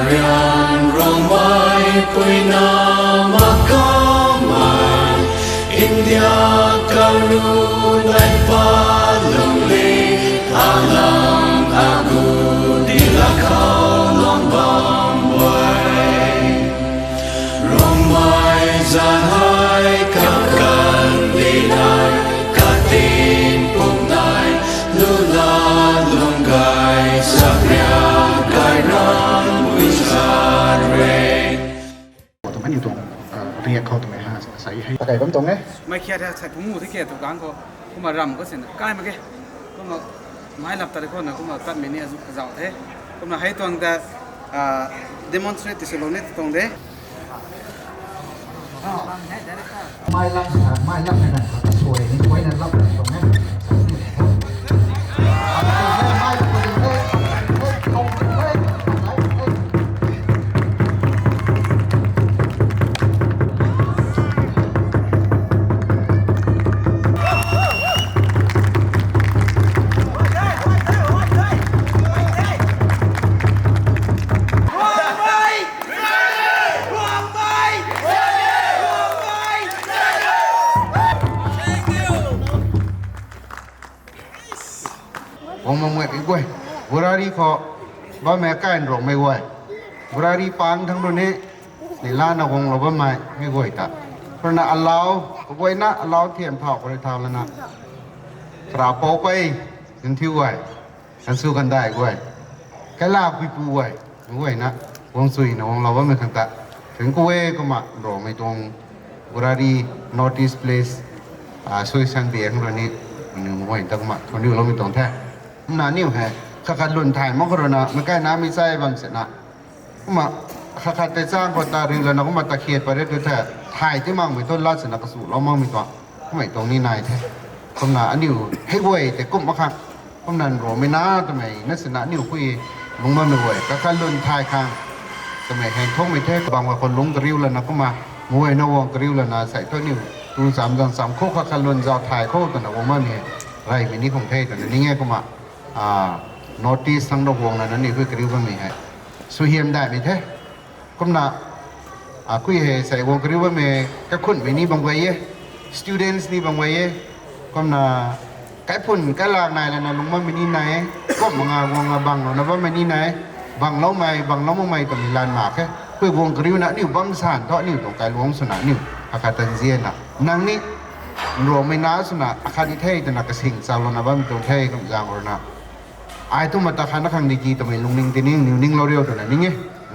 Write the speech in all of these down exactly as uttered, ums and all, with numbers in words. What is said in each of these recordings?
Rian Rongmei puina makamei, India karu lai pa lungli, alang agu di la khou long bam e. Rongmei zan hei kakan di nai, katin pum nai, lula lung gay, sakria gay ram ui sa re. Tuang aniu tuang, ah, react khou twmei ha, sa hei. Takai bam tuang e. Mei khiat hei sai pung mu the ke tu kang khou. Kumna ram khou sin kai mak ge. Kumna mei lap ta de khou na kumna tat mei ni azu kazau the. Kumna hei tuang ta, ah, demonstrate ti sw lou ni tuang de. Mei lap, mei lap na suai ni, suai na lap na tuang e. Guang mak mei guay. Burari khou bammei kai Rongmei guay. Burari pang thang rui ni, ni lana guanglou bammei mei guay ta. Rui na alau, kaguayna alau thiam thau, kari thau lana. Kara pou pei, zinthiu guay. Kansu kandai guay. Kaila kuipu guay. Guayna, guang sui na guanglou bammei khang ta. Thing ku e kumna, Rongmei tuang Burari North East Place, ah, sui san biang rui ni, aniu guay ta kumna, thon diu loumei tuang the. Kumna aniu hei, khat khat lun thay mak khou rui na, mei kai na mei chai bam se na. Kumna, khat khat tei chang khou ta riu lana kumna ta khiat pa re tu the, thay ti makmei tu lat se na kasu lou makmei tuang. Kummei tuang ni nai the. Kumna aniu hei guay tei kum mak khang. Kumna Rongmei na twmei na sina aniu pui lung bammei guay. Khat khat lun thay khang. Twmei heng thongmei the. Kabam khou lung kariu lana kumna. Guay na guang kariu lana sai thu aniu. Tu cham zang cham khou khat khat lun zau thay khou twna guang bammei hei. Reymei ni khang the twna ning e kumna. Ah, North East thang rui guang lana aniu pui kariu bammei hei. Suaihiam daihmei the. Kumna, ah, kui hei sai guang kariu bammei kakhunmei ni bam guay e, students ni bam guay e, kumna, kaiphun kailak nai lana lung bammei ni nai e, kum manga guang a banglouna bammei ni nai e, bangloumei, banglou makmei twmei lan mak khe, kui guang kariuna aniu bam san thu aniu tuang kailuang swna aniu, akhat tan zianna, nang ni, Rongmei na swna, akhat ni the twna kasing chalouna bammei tuang the, kum zang rui na. Ai tu mata khat na khang diki twmei lungning tining, niw ninglou riu twna ning e.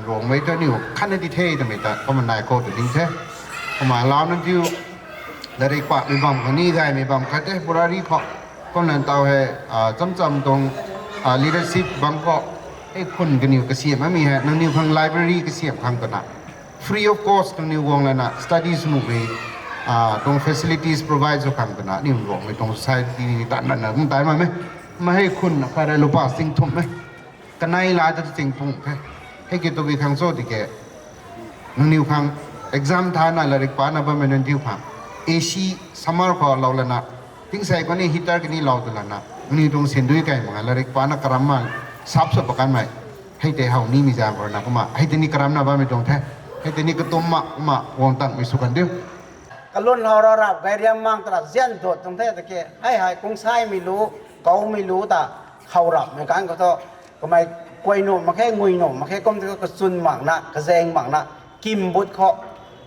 Rongmei tu aniu khatna ti the twmei ta, kumna nai khou tw ning the. Kumna lau nunc tiu, larik pamei bam khou ni gaymei bam khat the, Burari khou. Kumna taw hei, ah, cham cham tuang, ah, leadership bam khou. Hei khun kaniw kasiam ami hei, nangniw khang library kasiam khang twna. Free of cost nangniw guang lana, study sw nuhmei, ah, tuang facilities provide sw khang twna, aniw Rongmei tuang society ni tan lana, kum tai ma me. Ma hei khun na khat rui lupa sing thum e. Kanei la ta ching pung the. Hei ki tu bi khang cho tiki. Nangniw khang exam thana larik pana bammei nunc diu khang. A C summer khou lou lana. Tingsei khou ni heater kani lou tu lana. Nangniw tuang sindui kai mak nga larik pana karam ma sap sap pakanmei. Hei tei how nimei zang khou na kumna. Hei tei ni karamna bammei tuang the. Hei tei ni katum ma kumna guang tangmei sw kan diu. Kalun how rau rap gay riam mang ta rap zian dot tuang the tiki. Hei hei kungsaimei lu, koumei lu ta. How rapmei kan khou thu. Kamei kuai nuh mak khe, ngui nuh mak khe, kum tei kachun makna, kazaeng makna, kim but khou.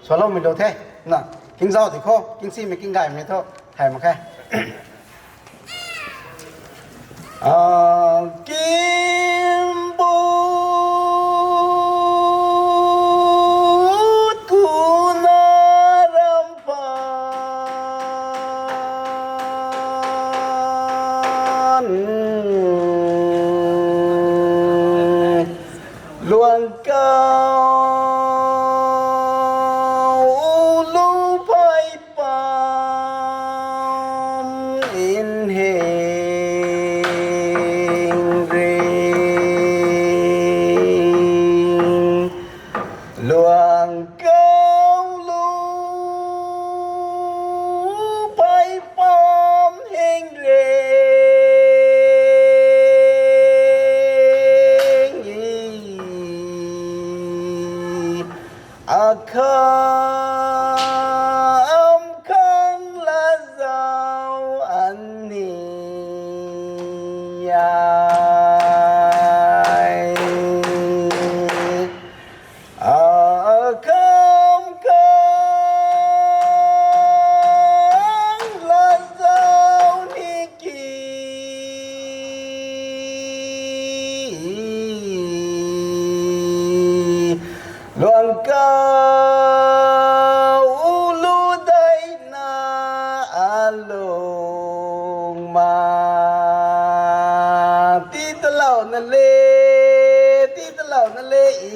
Swloumei lu the, na, kingzau ti khou, kingsimei kinggaymei thu, thay mak khe. Ah, kim but kuna ram pan luan kau lu phey pam in hing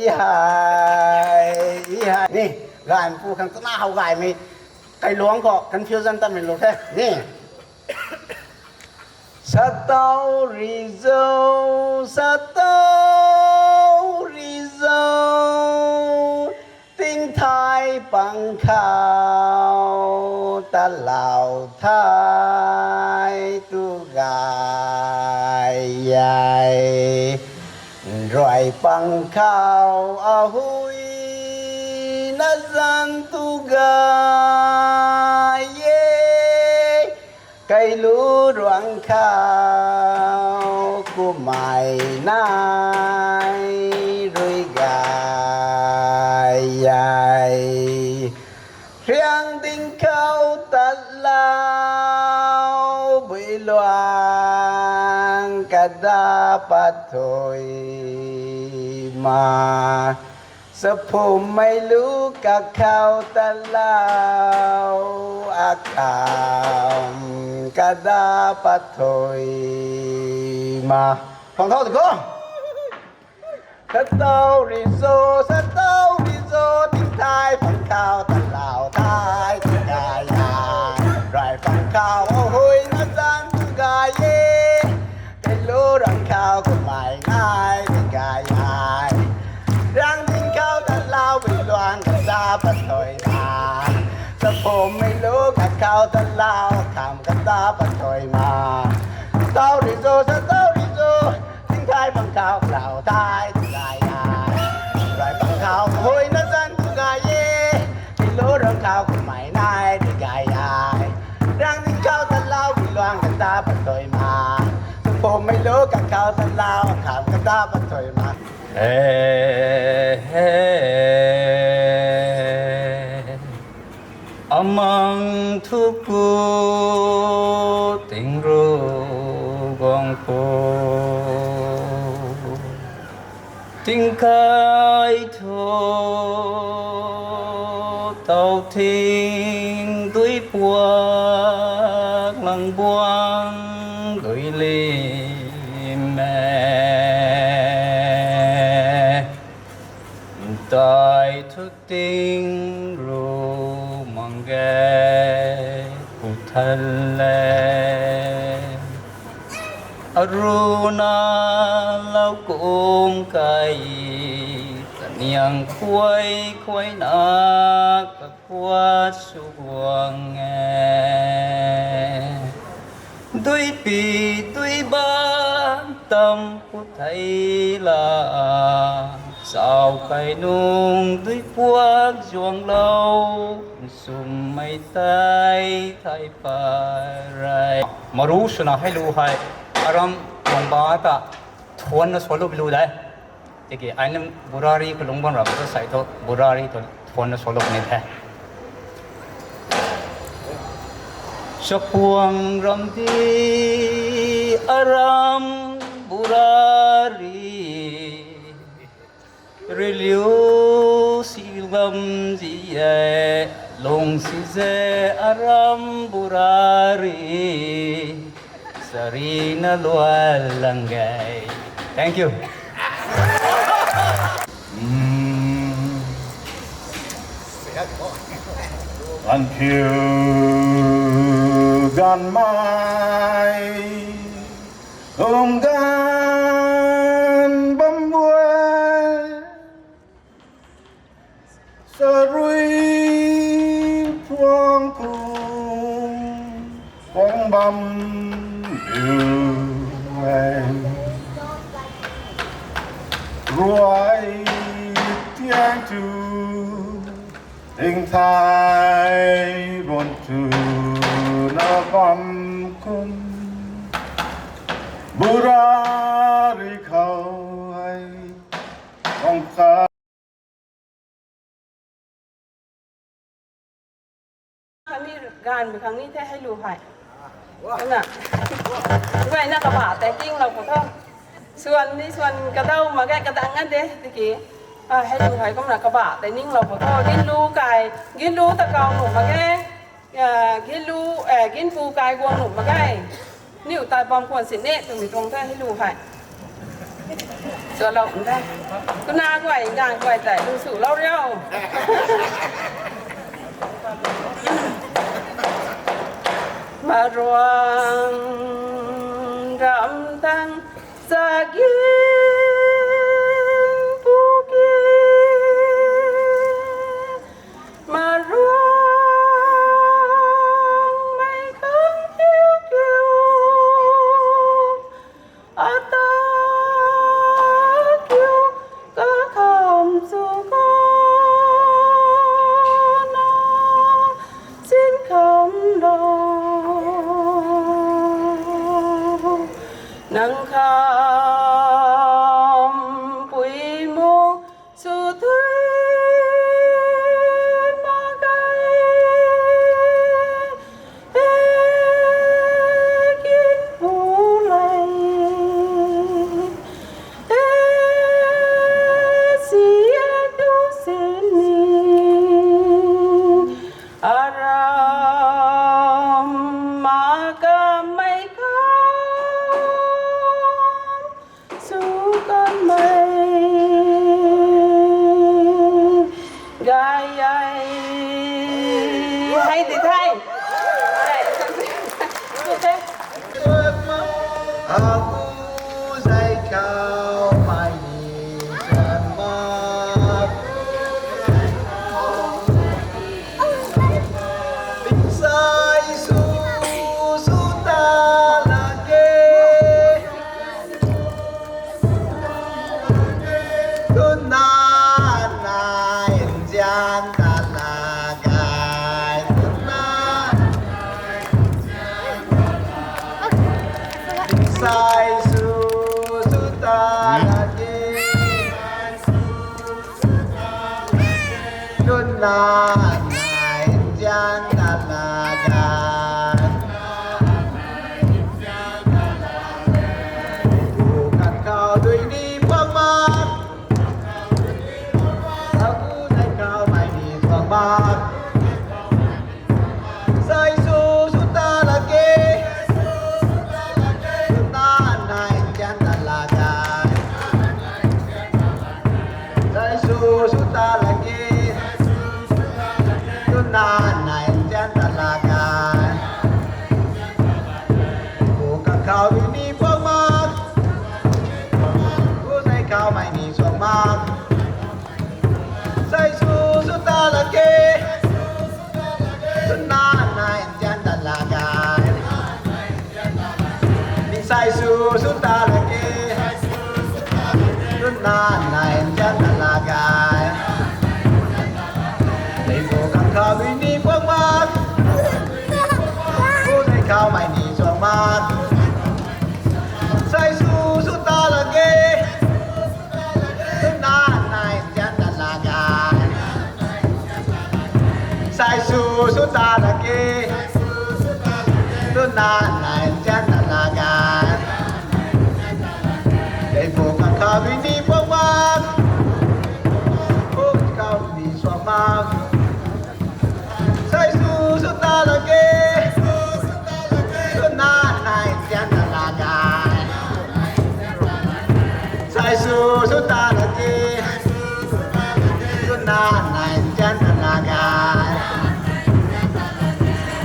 Hei, hei. Ni, gaymei pu khang twna how gaymei. Kailuangc khou confusion tamei lu the. Ni. Satau ri zo, satau ri zo, tingthai pang khou talau thai tu gay e. Nruai pang khou ahui na zan tu gay e. Kailu ruang khou kumai nai rui gay e. Riang ding khou tat lau bui luang kada pathui ma. Saphumei lu kakhou talau akham kada pathui ma. Pang thau di kho. Satau ri zo, satau ri zo, tingthai pang khou talau thai tu gay e. Nruai pang khou ahui na zan tu gay e. Kailu ruang khou kumai nai tu gay e. Riang ding khou talau bui luang kada pathui ma. Saphumei lu kakhou talau akham kada pathui ma. Satau ri zo, satau ri zo, tingthai pang khou talau thai tu gay e. Nruai pang khou ahui na zan tu gay e. Kailu ruang khou kumai nai tu gay e. Riang ding khou talau bui luang kada pathui ma. Saphumei lu kakhou talau akham kada pathui ma. Amang thuku tingru guang pu. Tingkai thu tau thing dui puak lang buang dui lim e. Dai thu ting ru mang ge pu than le. Aruna lau kung kai, kaniang khuay khuay na kakhua sw guang e. Duipi duiba tam pu thei la, sau kai nung dui puak zuanglou, nsummei tei thei pa rei. Maru swna hei lu hei, aram lungba ta thuanna solo bi lu de. Tiki aina burari khou lungc bam rap ta sai thu burari thu thuanna solo ni the. Chapuang ram di aram burari, riliu si gam zi e, lung si ze aram burari, sarina luan lang ge. Thank you. Anthil ganmei, um gan bam bua, sarui phuang kung, phuang bam diu e. Ruai tiang tu, tingthai ruan tu na bam kum, burari khou hei, kongka. Khang ni, ganv khang ni the hei lu hei. Na, guayna kabah tei kinglou khou tho. Swan ni swan kadau mak ge, kadang a de tiki. Hei lu hei kumna kabah tei ninglou khou tho. Ginlu kai, ginlu ta kau nuh mak ge. Ginlu, ginpu kai guang nuh mak ge. Niw tai bam khwan si ne twmei tuang the hei lu hei. Kalou nda. Kuna guay, gang guay tei, lu su lou riu. Maruang ram tang, zagin puki. Maruang mei khang kiu kiu. Ata kiu kakham sw kana sin kham lou. Nang kham pui mu sw thui mak ge. E kin pu lei, e si e tu sini, aram mak kamei khang sw kanmei gay ai. Hei ti the. Apu zai khou mei ni suan mak. Sai su su ta lak ge. Tuna nai nzian ta lak ge. Tuna sai su su ta lak ge. Tuna nai nzian ta lak ge. Pu kang khou dui ni puak mak. Apu zai khou mei ni suan mak. Sai su su ta lak ge. Tuna nai nzian ta lak ge. Sai su su ta lak ge. Tuna nai nzian ta lak ge. Pu kang khou dui ni puak mak. Pu zai khou mei ni suan mak. Sai su su ta lak ge. Tuna nai nzian ta lak ge. Ning sai su su ta lak ge. Tuna nai nzian ta lak ge. Leipu kang khou dui ni puak mak. Pu zai khou mei ni suan mak. Sai su su ta lak ge. Tuna nai nzian ta lak ge. Sai su su ta lak ge. Tuna nai nzian ta lak ge. Leipu kang khou dui ni puak mak. Pu khou ni suan mak. Sai su su ta lak ge. Tuna nai nzian ta lak ge. Sai su su ta lak ge. Tuna nai nzian ta lak ge.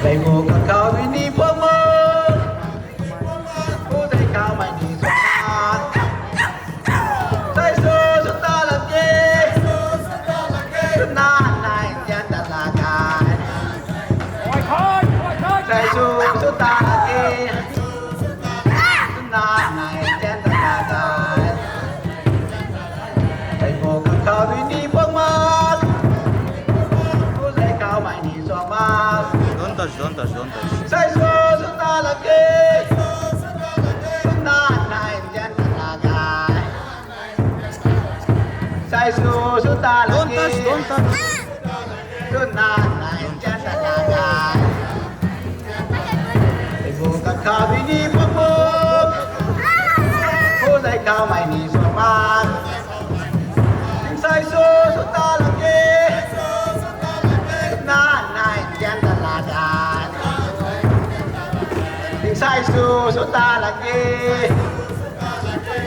Leipu kang khou dui ni puak mak. Pu zai khou mei ni suan mak. Sai su su ta lak ge. Tuna nai nzian ta lak ge. Sai su su ta lak ge. Tuna nai nzian ta lak ge. Leipu kang khou dui ni puak mak. Pu zai khou mei ni suan mak. Don't touch, don't touch, don't touch. Sai su su ta lak ge. Tuna nai nzian ta lak ge. Sai su su ta lak ge. Don't touch, don't touch. Tuna nai nzian ta lak ge. Leipu kang khou dui ni puak mak. Pu zai khou mei ni suan mak. Sai su su ta lak ge. Tuna nai nzian ta lak ge. Sai su su ta lak ge.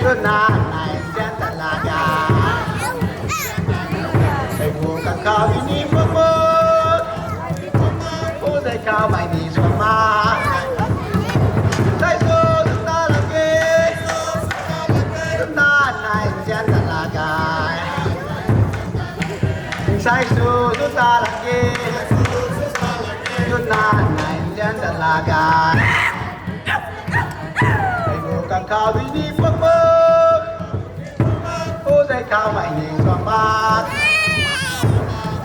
Tuna nai nzian ta lak ge. Kau ni ni puk puk. Pu zai kau mai ni suang ma. Sai su su ta lak ge. Tuna nai tian ta lak ge. Sai su su ta lak ge. Tuna nai tian ta lak ge. Ai bu ka kau ni ni puk puk. Pu zai kau mai ni suang ma.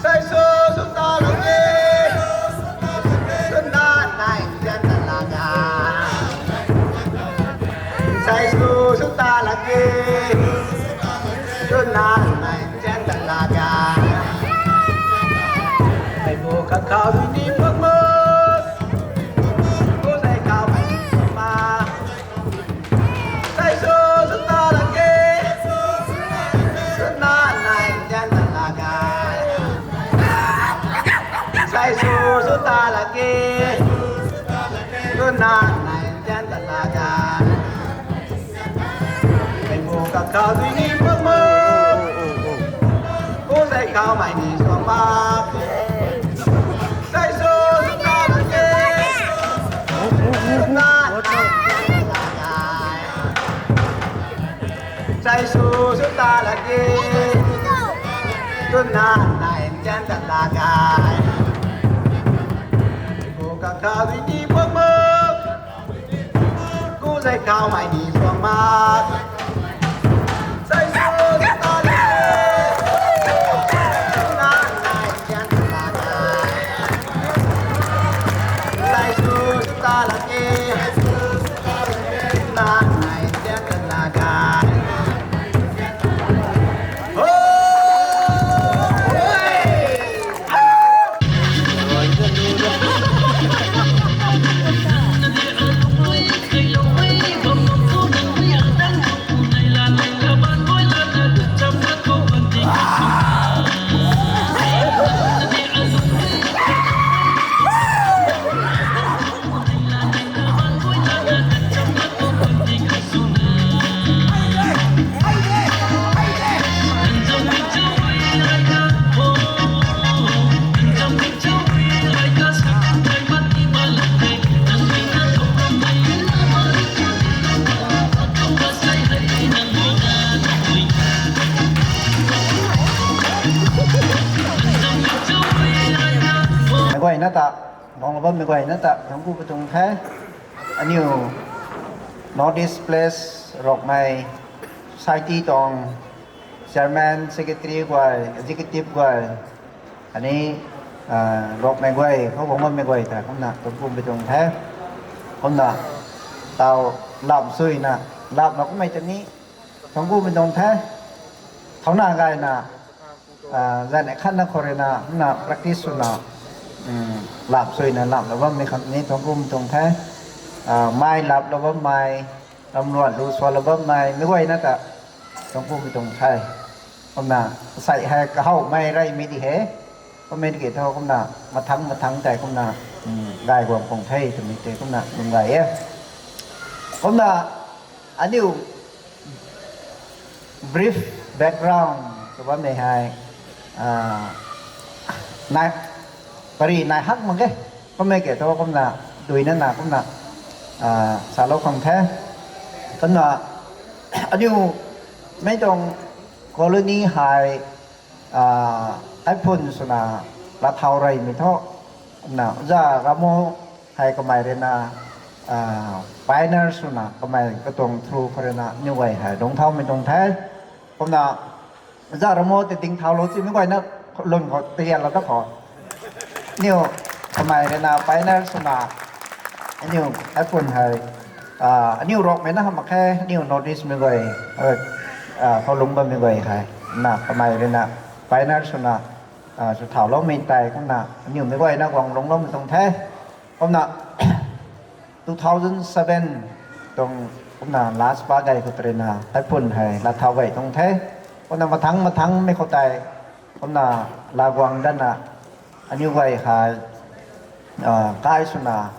Sai su su ta lak ge. Tuna nai tian ta lak ge. Sai su su ta lak ge. Tuna nai tian ta lak ge. Ai bu ka kau ni ni puk puk. Pu zai kau mai ni suang ma. Sai su su ta lak ge. Tuna nai tian ta lak ge. Sai su su ta lak ge. Tuna nai tian ta lak ge. Ai bu ka kau ni ni puk puk. Pu zai kau mai ni suang ma. Sai su su ta lak ge. Tuna nai tian ta lak ge. Sai su su ta lak ge. Tuna nai tian ta lak ge. Ai bu ka kau ni ni puk puk. Pu zai kau mai ni suang ma. Sai su su ta lak ge. Tuna nai tian ta lak ge. Sai su su ta lak ge. Tuna nai tian ta lak ge. Ho! Mei guayna ta, guanglou bammei guayna ta, thuancku patuang the. Aniu North East Pledge Rongmei Society tuang chairman, secretary guay, executive guay, ani, ah, Rongmei guay, khou guang bammei guay ta kumna thuancku patuang the. Kumna taw lam suina, lamna kummei ta ni thuancku patuang the. Thauna gayna, ah, zan khatna khou ruina, kumna practice swna, lam suina lamlou bammei khang ni thuancku patuang the. Ah, mei laplou bammei, ramluan lu sualou bammei, mei guayna ta thuancku patuang the. Kumna, sai hei kahawmei reymei di he. Kummei ki thu kumna, mathangc mathangc tei kumna, gay guang pung the twmei tei kumna lung gay e. Kumna, aniu brief background tw bammei hei, ah, nai, pari nai hak mak ge. Kummei ki thu kumna, duina na kumna, ah, salou khang the. Kumna, aniu mei tuang colony hei, ah, kaiphun swna lat thau reymei thu, na, Oja Ramo hei kamei ruina, ah, pioneer swna kamei katuang through khou ruina aniu guay hei lungcthaumei tuang the. Kumna, Oja Ramo tei ding thaulou ti mei guayna lun khou tarianlou ta khou. Aniu kamei ruina pioneer swna, aniu kaiphun hei, ah, aniu Rongmeina hamh mak khe, aniu North East mei guay, ah, ah, khou lungc bammei guay hei, na kamei ruina pioneer swna, ah, sw thauloumei tei kumna aniu mei guayna guang lungcloumei tuang the. Kumna, two thousand seven tuang kumna last pa gay khou tei ruina kaiphun hei lat thau gay tuang the. Kumna mathangc mathangcmei khou tei kumna laa guang datna aniu guay hei, ah, kai swna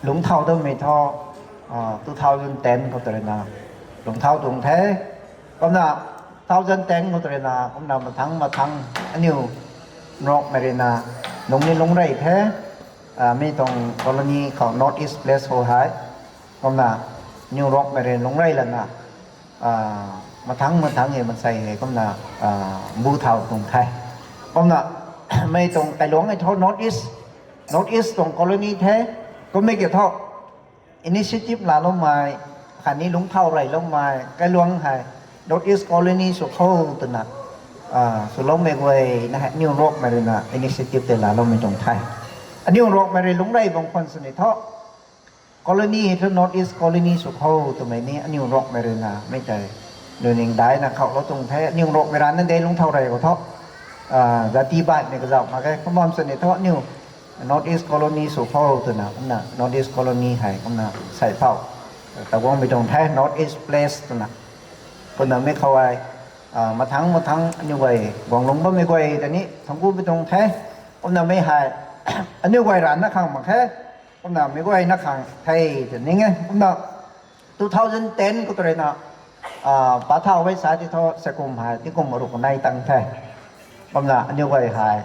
lungcthau dammei thu, ah, two thousand ten khou tei ruina lungcthau tuang the. Kumna two thousand ten khou tei ruina kumna mathangc mathangc aniu Rokmei rui na, lungc ni lungc rey the, ah, mi tuang colony khou North East Place khou hei. Kumna, aniu Rokmei rui lungc rey lana, ah, mathangc mathangc e mansei hei kumna, ah, bu thau tuang the. Kumna, mi tuang kailuangc e thu North East, North East tuang colony the, kummei ki thu, initiative laaloumei, khatni lungc thau reyloumei, kailuangc hei, North East Colony sw kho twna, ah, swloumei guay na hei, aniu Rokmei rui na initiative tei laaloumei tuang the. Aniu Rokmei rui lungc rey bam khwan sini thu, colony hei thu North East Colony sw kho twmei ni, aniu Rokmei rui na, mei tei, nu ning daina khou lou tuang the, aniu Rokmei rana de lungc thau rey khou thu, ah, zati baihmei kazauh mak ge, kum bam sini thu, aniu North East Colony sw kho twna, kumna North East Colony hei, kumna sei phau, ta guangmei tuang the, North East Place twna. Kumna mi khou hei, ah, mathangc mathangc aniu guay, guang lungc bammei guay ta ni, thangc ku mei tuang the. Kumna mi hei, aniu guay rana khang mak khe. Kumna mi guayna khang the, ta ning e. Kumna two thousand ten khou tu rui na, ah, pa thau e sa ti thu, sakum hei, tingkum aruh kanei tang the. Kumna aniu guay hei,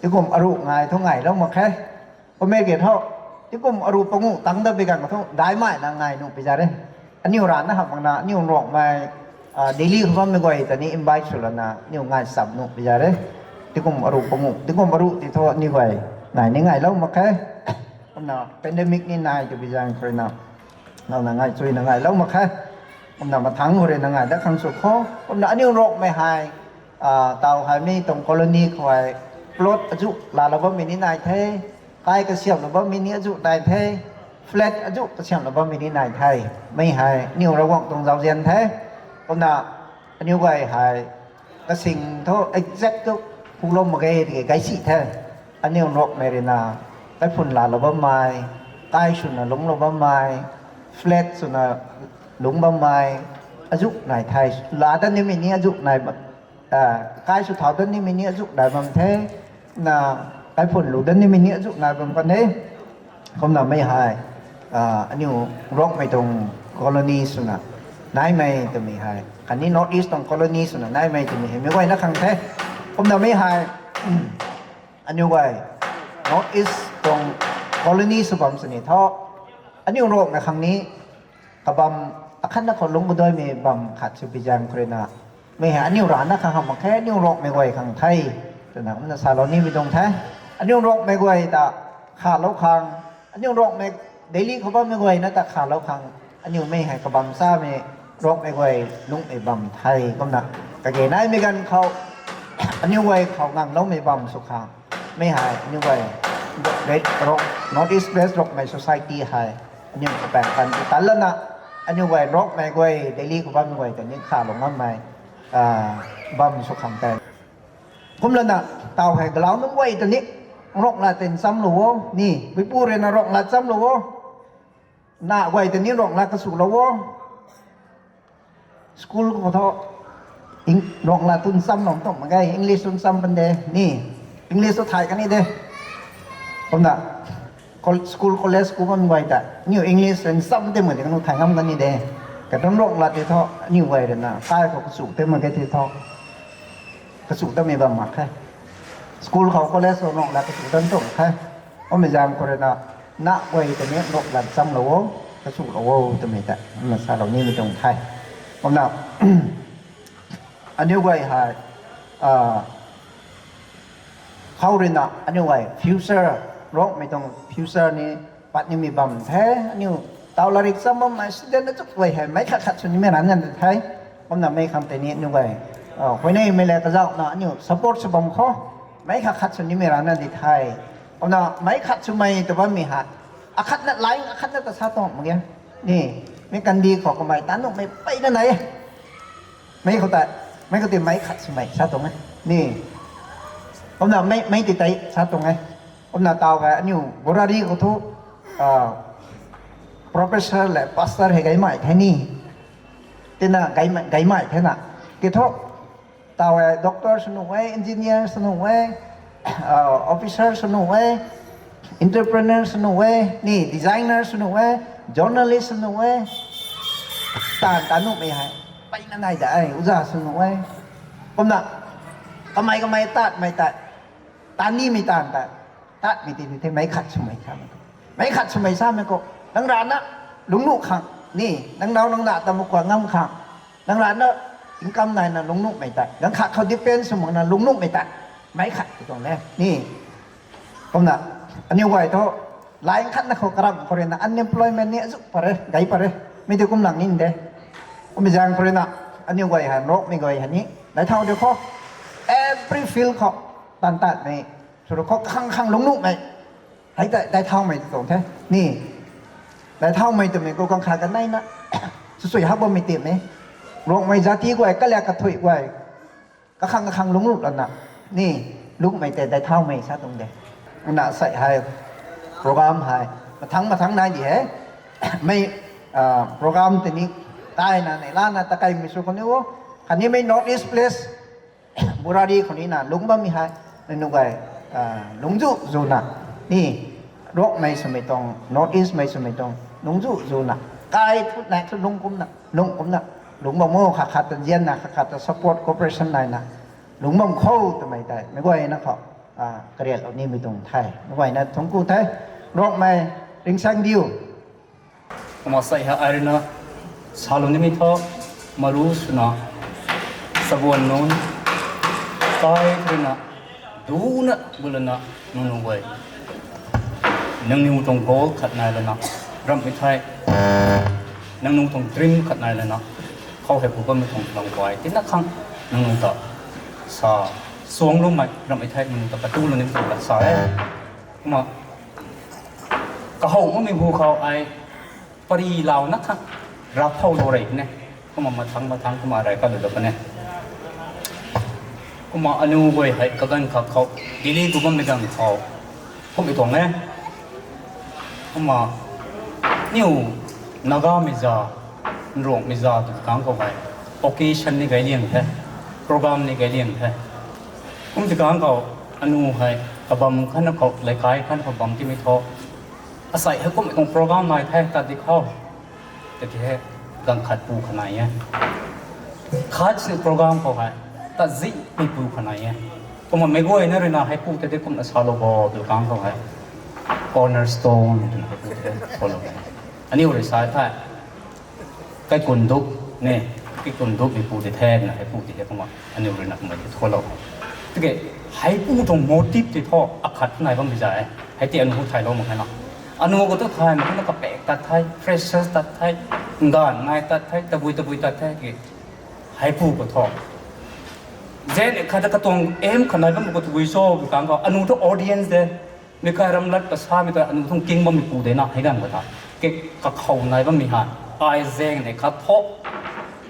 tingkum aruh ngai thu ngailou mak khe. Kummei ki thu, tingkum aruh panguh tang da bi ganv thu, daihmei na ngai nuh pi za re. Aniu rana hamh makna, aniu Rokmei, ah, Delhi khou bammei guay ta ni invite sw lana, aniu ngai cham nuh pi za re. Tingkum aruh panguh, tingkum aruh ti thu, aniu guay ngai ni ngailou mak khe. Kumna pandemic ni nai tw bi zaeng khou rui na, nang na ngai chuina ngailou mak khe. Kumna mathangc khou rui na ngai dat khang sw kho. Kumna aniu Rokmei hei, ah, taw hei mi tuang colony khou hei plot azuh laalou bammei ni nai the. Kai kasiamhlou bammei ni azuh nai the. Flat azuh kasiamhlou bammei ni nai the. Mi hei aniu Ravguangc tuang zauzian the. Kumna aniu guay hei kasing thu exact thu phuklou mak ge tiki gaisi the. Aniu Rokmei rui na, kaiphun laalou bammei, kai swna lungclou bammei, flat swna lungc bammei, azuh nai the. Laa dat nimei ni azuh nai bam, ah, kai sw thau dat nimei ni azuh nai bam the. Na, kaiphun lu dat nimei ni azuh nai bam kan the. Kumna mei hei, ah, aniu Rongmei tuang colony swna naimei twmei hei, khatni North East tuang colony swna naimei twmei hei meic guayna khang the. Kumna mei hei, aniu guay North East tuang colony sw bam sini thu, aniu Rongmei khang ni kabam akhatna khou lungc kaduaimei bam khat sw pi zaeng khou rui na, mei hei aniu rana khang hamh mak khe, aniu Rongmei guay khang the, twna kumna salou nimei tuang the. Aniu Rongmei guay ta khalou khang, aniu Rongmei Delhi khou bammei guayna ta khalou khang, aniu mei hei kabam samei Rongmei guay lungcmei bam the. Kumna kage naimei ganv khou aniu guay khou ngangloumei bam sw khang, mei hei aniu guay North East Place Rongmei Society hei aniu kapaeng kan ti tan lana, aniu guay Rongmei guay Delhi khou bammei guay ta ni khalou ngammei, ah, bam sw khang tei. Kumlana taw hei galau nunc guay ta ni Ronglat tei nchamlou o ni, puipu rui na Ronglat chamlou o, na guay ta ni Ronglat kasulou o. School khou thu, Ronglat tu nchamlou tuang mak ge, English tu ncham pan de ni, English tu thay kan ni de. Kumna school, college ku kan guay ta aniu English rui ncham tei mak de, kanu thay ngam kan ni de. Katuang Ronglat tei thu aniu guay rui na kai khou kasu tei mak ge tei thu, kasu tamei bam mak khe. School khou, college khou Ronglat kasu tan tuang khe. Kummei zaeng khou rui na, na guay ta ni Ronglat nchamlou o, kasulou o twmei ta kumna salou nimei tuang the. Kumna aniu guay hei, ah, khou rui na aniu guay future, Rongmei tuang future ni pat nimei bam the. Aniu taw larik cham bammei student azuh guay hei meic khat khat sw nimei ran ngan the. Kumna mei khang tei ni aniu guay, ah, huayneymei le kazauhna aniu support sw bam khou meic khat khat sw nimei ran na di the. Kumna meic khat swmei ta bammei hei akhatna line akhatna ta sa tuang mak ge ni, mei kandih khou kamei tanumei peyna nai e. Mei khou ta, mei khou tei meic khat swmei sa tuang e ni. Kumna mei, mei tei tei sa tuang e. Kumna taw hei aniu Burari khou thu, ah, professor le pastor hei gaymei the ni. Tina gaymei, gaymei the na. Ki thu, taw hei doctor sw nuh e, engineer sw nuh e, ah, officer sw nuh e, entrepreneur sw nuh e ni, designer sw nuh e, journalist sw nuh e. Taanv ta nuhmei hei peyna nai da e, uza sw nuh e. Kumna kamei kamei tatmei tei Tan nimei tan ta, tatmei ti ni the, meic khat swmei samei khou. Meic khat swmei samei khou, nang rana lungnuh khang, ni, nang nau nang na ta makua ngam khang, nang rana income naina lungnuhmei ta, ganv khat khou depend sw makna lungnuhmei ta, meic khat tw tuang e, ni. Kumna, aniu guay thu, line khatna khou karam khou ruina unemployment ni azu pare, gay pare, mi ti kum lang ni de. Kummei zaeng khou ruina, aniu guay hei, Rongmei guay hei ni, dai thau de khou, every field khou, tan tatmei, sw ru khou kakhang khang lungnuhmei, hei ta, dai thaumei tuang the, ni. Dai thaumei twmei khou ganv khat kaneina, swsui hak bammei timei, Rongmei jati guay, kaliak kathui guay, kakhang kakhang lungc lana, ni, lungmei tei dai thaumei sa tuang de. Na sei hei, program hei, mathangc mathangc nai di he. Mei, program tei ni, taina nei lana takeimei sw khou ni o, khatnimei North East Place, Burari khou ni na lungc bammei hei, nangniw guay, lungc zu zuna, ni, Rongmei swmei tuang, North East mei swmei tuang, lungc zu zuna, kai thu nai thu lungc kumna, lungc kumna, lungc bam o, khat khat ta nzianna, khat khat ta support, cooperation naina, lungc bam khou twmei tei meic guayna khou, kariatlou nimei tuang the, meic guayna thungc ku the, Rongmei, ringsaeng diu. Kumna sei hei ai ruina, salou nimei thu, maru swna, sabuan nunc, kai ruina, duna, bulana, nangniw guay, nangniw tuang goal khat nai lana, ramhmei thei, nangniw tuang dream khat nai lana, khou hei bu bammei tuang lang guay tina khang, nangniw ta, sa, suangloumei ramhmei thei nangniw ta katu lou nimei tuang lat sa e. Kumna, kahowmei hu khou ai, pary launa kha, rav thow lou rei ne. Kumna mathangc mathangc kumna rey kalou da kan e. Kumna aniu guay hei kaganv khat khou, Delhi gu bammei ganv khou, kummei tuang e. Kumna, niw, Nagamei za, Nrongmei za tw kang khou hei, occasion ni gay liang the, program ni gay liang the. Kum ti kang khou, aniu hei, kabam khatna khou, leikai khatna khou bam timei thu, asei hei kummei tuang program nai the, tat di khou, tiki hei, ganv khat pu kha nai e. Khat si program khou hei, tat zihmei pu kha nai e. Kumna meic guayna ruina hei pu tei de kumna salou bo tw kang khou hei, cornerstone twna hei pu tei de salou e. Aniu rui sa the, kaikhun duk, ne, kaikhun dukmei pu tei the na hei pu tei hei kumna aniu ruina kummei tei tholou. Tiki, hei pu tuang motive tei thu akhat nai bammei za e. Hei tei aniu hu thaylou mak khe na, aniu khou tu thay mak khe na, kapek tat the, freshers tat the, nganv nai tat the, tabui tabui tat the ki, hei pu khou thu, zan khat ta katuang aim kha nai bammei khou tabui cho tw kang khou aniu thu audience de, meic kai ram lat pasamei ta aniu thungc king bammei pu de na hei ganv khou tha, ke, kakhou nai bammei hei, ai zaeng nei khat thu,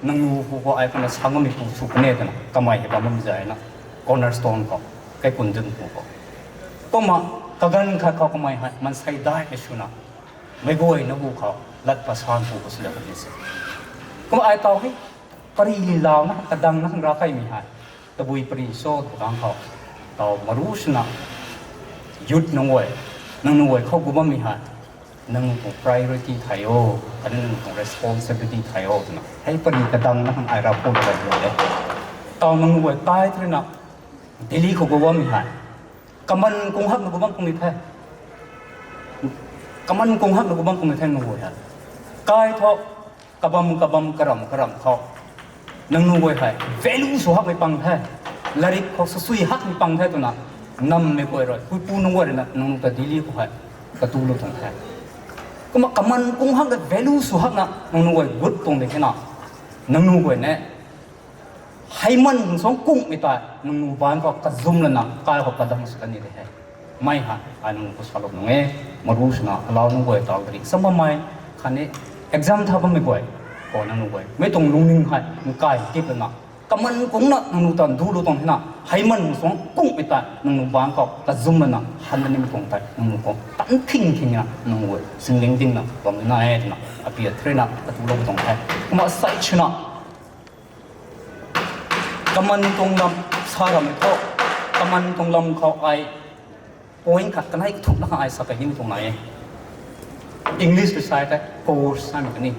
nangniw pu khou ai kumna sang bammei pu sw puni twna kamei hei bam bammei zay na, cornerstone khou, kaikhun duk pu khou, kumna, kaganv khat khou kamei hei maansei daihmei swna, meic guayna hu khou lat pasan pu khou swlou kan e se. Kumna ai taw hei, pary launa kadangna khang rav kaimei hei, tabui pary cho tw kang khou, taw maru swna, youth nunc guay, nangniw guay khou gu bammei hei, nangniw tuang priority thei o, khatni nangniw tuang responsibility thei o twna hei pary kadangna khang ai rav pu ta e. Taw nangniw guay kai thena, Delhi khou gu bammei hei, kaman kung hakna gu bam kung ni the. Kaman kung hakna gu bam kung ni the nangniw guay hei. Kai thu, kabam kabam karamh karamh khou, nangniw guay hei value sw hakmei pang the, larik khou swsui hakmei pang the twna, nammei guay rui, puipu nunc guay ruina nangniw ta Delhi khou hei, katumlou tuang the. Kumna kaman kung hakna value sw hakna nangniw guay gut tuang de thena, nangniw guay ne, heiman suang kungmei tei nangniw baan khou kazum lana kai khou kadam sw kan ni de he. Mei hei ai nangniw khou salou nung e, maru swna alau nunc guay taw tari sa bammei, khatni exam tha bammei guay, khou nangniw guay mei tuang lungning hei nkai tip lana, kaman kungna nangniw ta dulou tuang thena, heiman suang kungmei tei nangniw baan khou kazum lana han nimei tuang tei nangniw khou tan thing thingna nangniw guay singling dingna bam na e twna, apia thena katumlou tuang the. Kumna sai swna, kaman tuang lam sa ramei thu, kaman tuang lam khou ai point khat kanei kathumhna khang ai sa kei nimei tuang nai e. English rui sa tei course samei kani,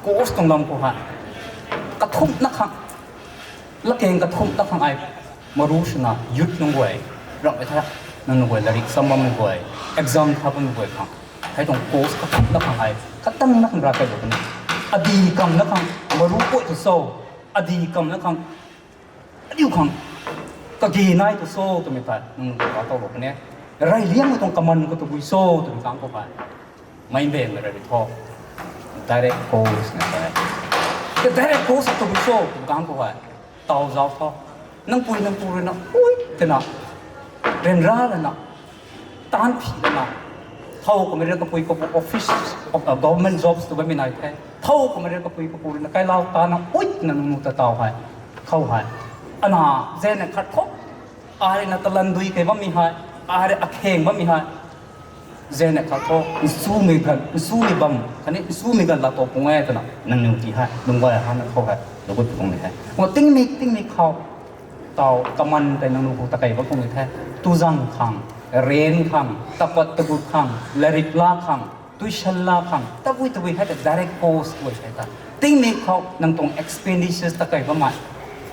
course tuang lam khou hei, kathumhna khang, latkaeng kathumhna khang ai maru swna youth nunc guay, Ramh e the, nang nu guay larik sam bammei guay, exam tha bammei guay khang, hei tuang course kakhang na khang hei, katang na khang ra kai lo puni. Adi kam na khang, maru poi tu so, adi kam na khang, adiu khang, kage nai tu so twmei tei nang nu guay ka tau lo puni. Rey liangmei tuang kaman khou tabui so twmei kang khou hei, mei bangmei rey ri tho. Direct course na tei, direct course tabui so twmei kang khou hei, tau zau tho. Nang pui nang pu rui na ui twna, ryanra lana, taanv phi lana, thow kamei rui kapui kapu office, government jobs tu bammei nai the. Thow kamei rui kapui kapu rui na kailau tana ui twna nang nu ta tau hei, khou hei, ana, zena khat khou, a rui na talan dui kei bammei hei, a rui akheng bammei hei, zena khat khou nsumei ganv, nsumei bam khatni nsumei ganv laa tou pung e twna nang nu ti hei lung guay hana khou hei, lu gut pung ni hei, tingmik tingmik khou, tau kaman tei nang nu khou ta kei bam pung ni the. Tuzang khang, rent khang, tapat tagut khang, larik la khang, tuition la khang, tabui tabui hei ta direct cost guay hei ta. Tingmik khou nang tuang expenditures ta kei bammei,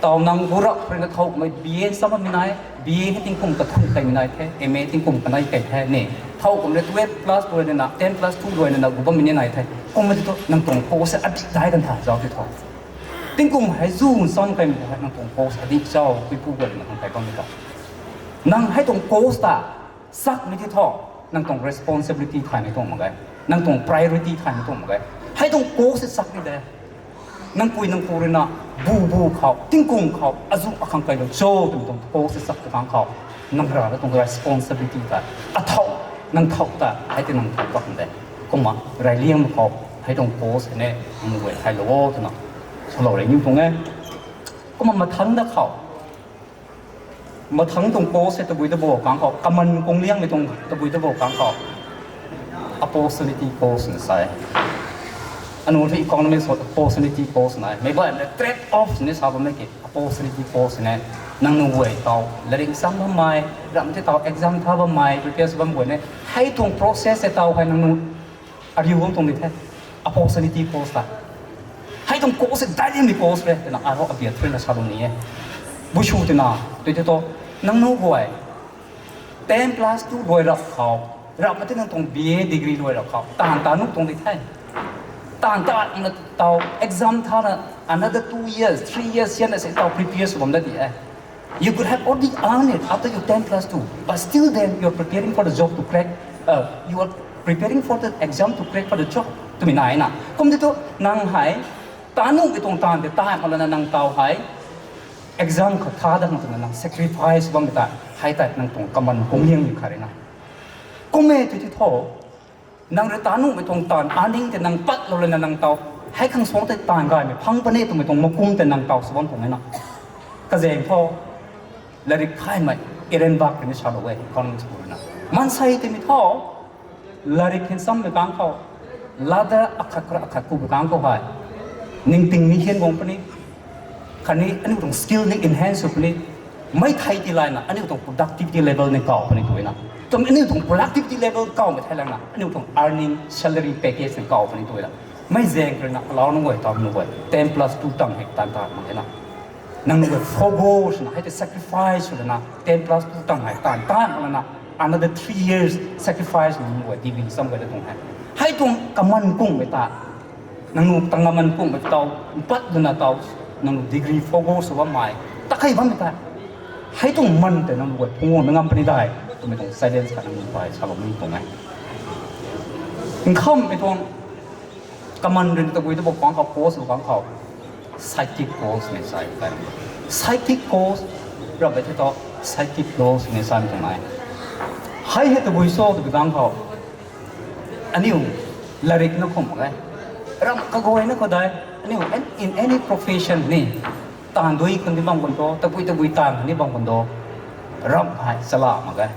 tau nang gurap rui na thow kamei B A sam bammei nai, B A hei tingkum kathumh keimei nai the, M A tingkum kanei kei the ni. Thow kamei rui twelve plus rui na, ten plus two rui na gu bammei ni nai the. Kummei ti thu nang tuang cost hei adik dai kan tha zau ti tho. Tingkum hei zu nsam keimei hei nang tuang cost adik zau, puipu guay na khang kai bammei ta. Nang hei tuang cost ta sakmei ti tho, nang tuang responsibility thaymei tuang mak ge, nang tuang priority thaymei tuang mak ge. Hei tuang cost e sak ni de. Nang pui nang pu rui na bu bu khou, tingkum khou azu akhang kai lo cho twmei tuang cost e sak tu kang khou, nang ra na tuang responsibility ta, athow, nang thow ta hei tei nang thow bam de. Kumna rey liangmei khou, hei tuang cost ne, nang guay thaylou o twna salou rey niw tuang e. Kumna mathangc da khou, mathangc tuang cost hei tabui ta bo kang khou, kaman kung liangmei tuang tabui ta bo kang khou, opportunity cost na sa e. Anu thu economist khou opportunity cost na e. Meic baihmei trade off ni sa bammei ki, opportunity cost ne. Nang nu guay tau larik sam bammei, ramh tei tau exam tha bammei, prepare sw bam guay ne, hei tuang process hei tau hei nang nu ariu bam tuang di the. Opportunity cost ta, hei tuang cost e, daihliangmei cost re twna ai hou abia thrui na salou ni e. Buisw twna, tui tei thu, nang nu guay ten plus two luai rap khou, ramh ma tei nang tuang B A degree luai rap khou, taanv ta nuh tuang di the. Taanv ta na tau exam tha na, another two years, three years sian na se tau prepare sw bam da di e. You could have already earned it after your ten plus two, but still then you are preparing for the job to crack, uh, you are preparing for the exam to crack for the job twmei nai na. Kum di thu nang hei, ta nuhmei tuang taanv tei ta mak lana nang tau hei, exam khou tha da khang twna nang sacrifice bammei ta, hei tei nang tuang kaman kung liangmei khat rui na. Kum e tui ti tho, nang rui ta nuhmei tuang taanv earning tei nang patlou lana nang tau, hei khang suang tei taanv gaymei phang puni twmei tuang makum tei nang tau sw bam tuang e na. Kazaeng tho, larik thaymei, Ehrenberg rui ni salou e, economist pu rui na. Maansei tei mi tho, larik hin sammei kang khou, ladder akhat khou akhat ku bui kang khou hei, ningting ni hian guang puni, khatni aniu tuang skill ni enhance sw puni, mei thei ti layna aniu tuang productivity level ni kaw puni twna. Tum aniu tuang productivity level kawmei thei lana aniu tuang earning salary package ni kaw puni twna. Mei zaeng rui na alau nunc guay tau nunc guay ten plus two tang hei taanv ta mak e na. Nang nunc guay forgo swna hei tei sacrifice sw lana ten plus two tang hei taanv ta mak lana another three years sacrifice nunc guay degree sam guay da tuang hei. Hei tuang kaman kungmei ta, nang nu tang kaman kungmei tau, mpat lana tau, nang nu degree forgo sw bammei, ta kei bammei ta. Hei tuang man tei nang nu guay phung guang na ngam puni dai twmei tuang challenge khat nang nu guay salou ni tuang e. Nkhammei tuang kaman rui tabui ta bo kang khou cost bo kang khou, psychic cost ni sa e. Psychic cost, ramh e the tho, psychic cost ni sa tuang nai. Hei hei tabui so twbi kang khou, aniu larik na khum mak ge. Ramh kaguayna khou dai, aniu in any profession ni, taanv dui khang ni bam kan tho, tabui tabui taanv khang ni bam kan tho, ramh hei chala mak ge.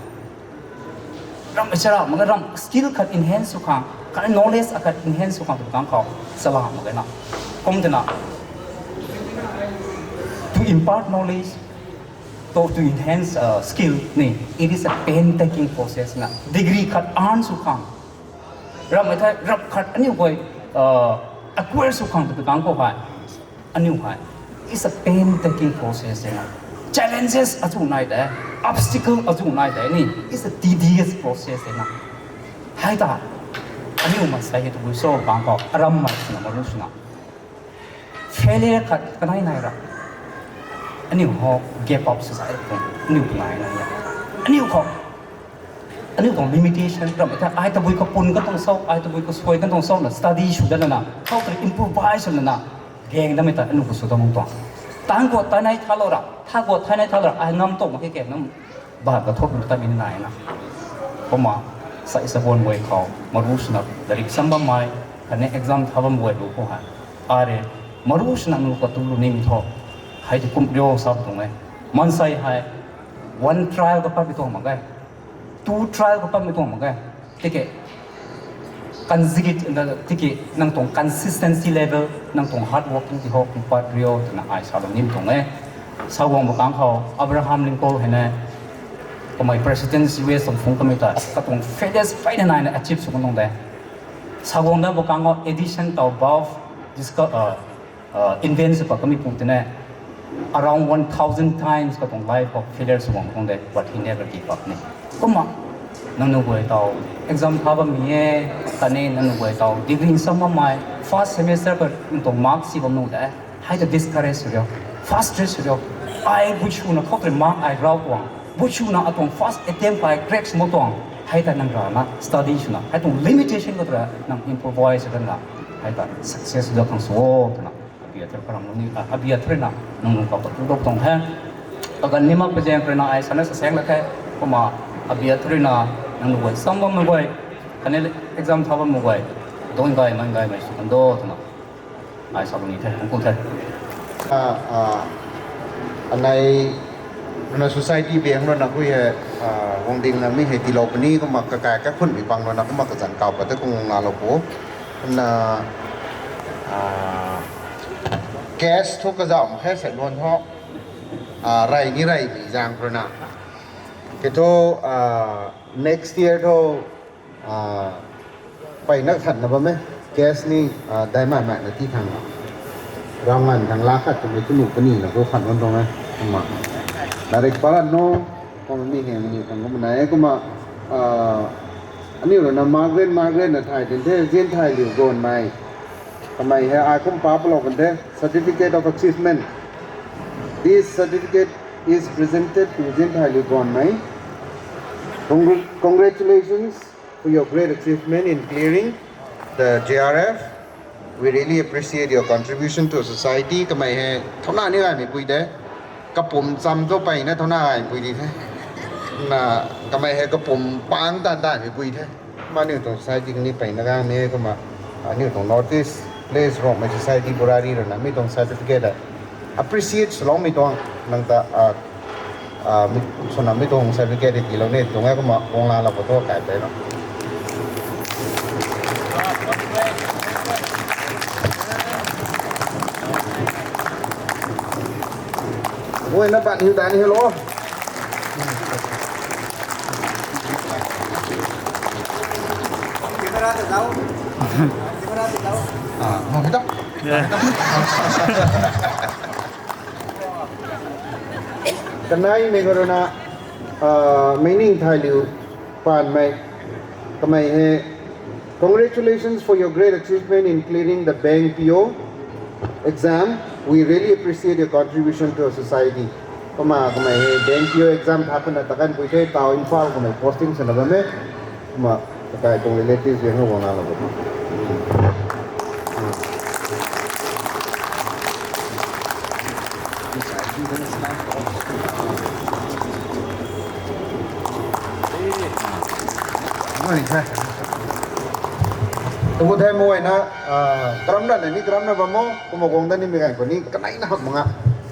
Ramh e chala mak ge, ramh skill khat enhance sw khang, khatni knowledge akhat enhance sw khang twbi kang khou, chala mak ge na. Kum twna, to impart knowledge, to, to enhance, uh, skill ni, it is a painstaking process na. Degree khat earn sw khang, ramh e the, ramh khat aniu guay, uh, acquire sw khang twbi kang khou hei, aniu hei, it's a painstaking process e na. Challenges achu nai de, obstacle achu nai de ni, it's a tedious process de na. Hei ta, aniu maansei hei tabui cho bang khou, aram mei swna maru swna. Failure khat kanei nai ra. Aniu ho give up sw zai tuang, aniu kanei nai ya. Aniu khou, aniu tuang limitation ram ta, ai tabui kapun ka tuang sou, ai tabui kasui ka tuang sou na study sw da na, how to improvise na na, gaeng da mei ta aniu khou sw da mung tuang. Tang khou tanei tha lou ra, tha khou tanei tha lou ra, ai ngam tuang mak khe ke nam, ba ka thop ta mi nai na. Kumna, sa isa bon guay khou, maru swna, larik sam bam mei, khatni exam tha bam guay lu khou hei. Are, maru swna nu khou tu lu ni mi tho. Hei tu kum rio sa tuang e. Maansei hei, one trial ka pat mi tuang mak ge. Two trial ka pat mi tuang mak ge. Tiki, consecute, tiki, nang tuang consistency level, nang tuang hard working ti ho, kum pat rio, twna ai sa lu ni mi tuang e. Sa guang bakang khou, Abraham Lincoln hei ne, kamei president U S tuang phung kamei ta, katuang failures peyna nai na achieve sw kan tuang de. Sa guang da bakang khou addition tau bulb disco-, uh, uh, invent sw pa kamei pu tine, around one thousand times katuang life of failure sw guang tuang de, but he never give up ni. Kumna, nang nu guay tau, exam tha bam mi e, khatni nang nu guay tau, degree sam bam mei, first semester ka nang tuang mark si bam nu de, hei ta discourage sw rio, frustrate sw rio, ai bui swna khou tei mark ai rau tuang, bui swna atuang first attempt ai crack sw mak tuang, hei ta nang rana study swna, hei tuang limitation khou tei nang improvise swna, hei ta success da khang sw o, twna. Abi athur karam nung ni, ah, abi athur na, nang nung kau ta tu dok tuang the. Kaganv ni mak pazaeng rui na ai sana sa seng la the. Kumna abi athur na, nang nung guay sam bam nung guay, khatni exam tha bam nung guay, dong gay man gay mei sw kan do, twna. Ai sa bam ni the, kung kung the. Ah, ah, anei, na society biang rui na hui he, ah, guang ding na mi hei tilou puni, kumna kakai kakhun mi bang rui na, kumna kazanc kau pa te kung na lou pu. Na, ah, cash thu kazauh mak khe, seiluan thu, ah, rey ni rey mi zaeng rui na. Kei thu, ah, next year thu, ah, peyna khatna bam e, cash ni, ah, dai mai mai na ti thang. Rau nganv thang la khat twmei tu nu kani na khou khat bam tuang e. Kumna, direct paran no, kumna mi heng ni khang kumna nai e, kumna, ah, aniu rui na Margaret, Margaret na thay tin the, Zianthailiu Gonmei. Kamei hei ai kum pa palou kan the, Certificate of Achievement. This certificate is presented to Zianthailiu Gonmei. Congr-, congratulations for your great achievement in clearing the J R F. We really appreciate your contribution to society. Kamei hei thauna ni gaymei pui de. Kapum cham thu peyna thauna gaymei pui di the. Na, kamei hei kapum pang tan tanmei pui the. Kumna aniu tuang society ni peyna gaymei kumna, aniu tuang North East Place Rongmei Society Burari rui na mi tuang certificate appreciate swloumei tuang nang ta, ah, ah, mi, swna mi tuang certificate tilou ni tuang e, kumna guang la lou khou thu kai pe na. Oi, na pan hiu ta ni hello. Camera ta dau. Camera ta dau. Ah, mau kita. Kanei mei khou rui na, ah, Meining Thailiu Panmei, kamei hei, congratulations for your great achievement in clearing the bank P O exam. We really appreciate your contribution to our society. Kumna kamei hei bank P O exam tha khana takan pui the, tau Imphal kamei posting swna bam e. Kumna kakai tuang relatives biang khou guang la lou. Tugu the mei na, ah, karam na ni karam na bam o, kumna guang da ni mei ganv khou ni kanei na hak manga,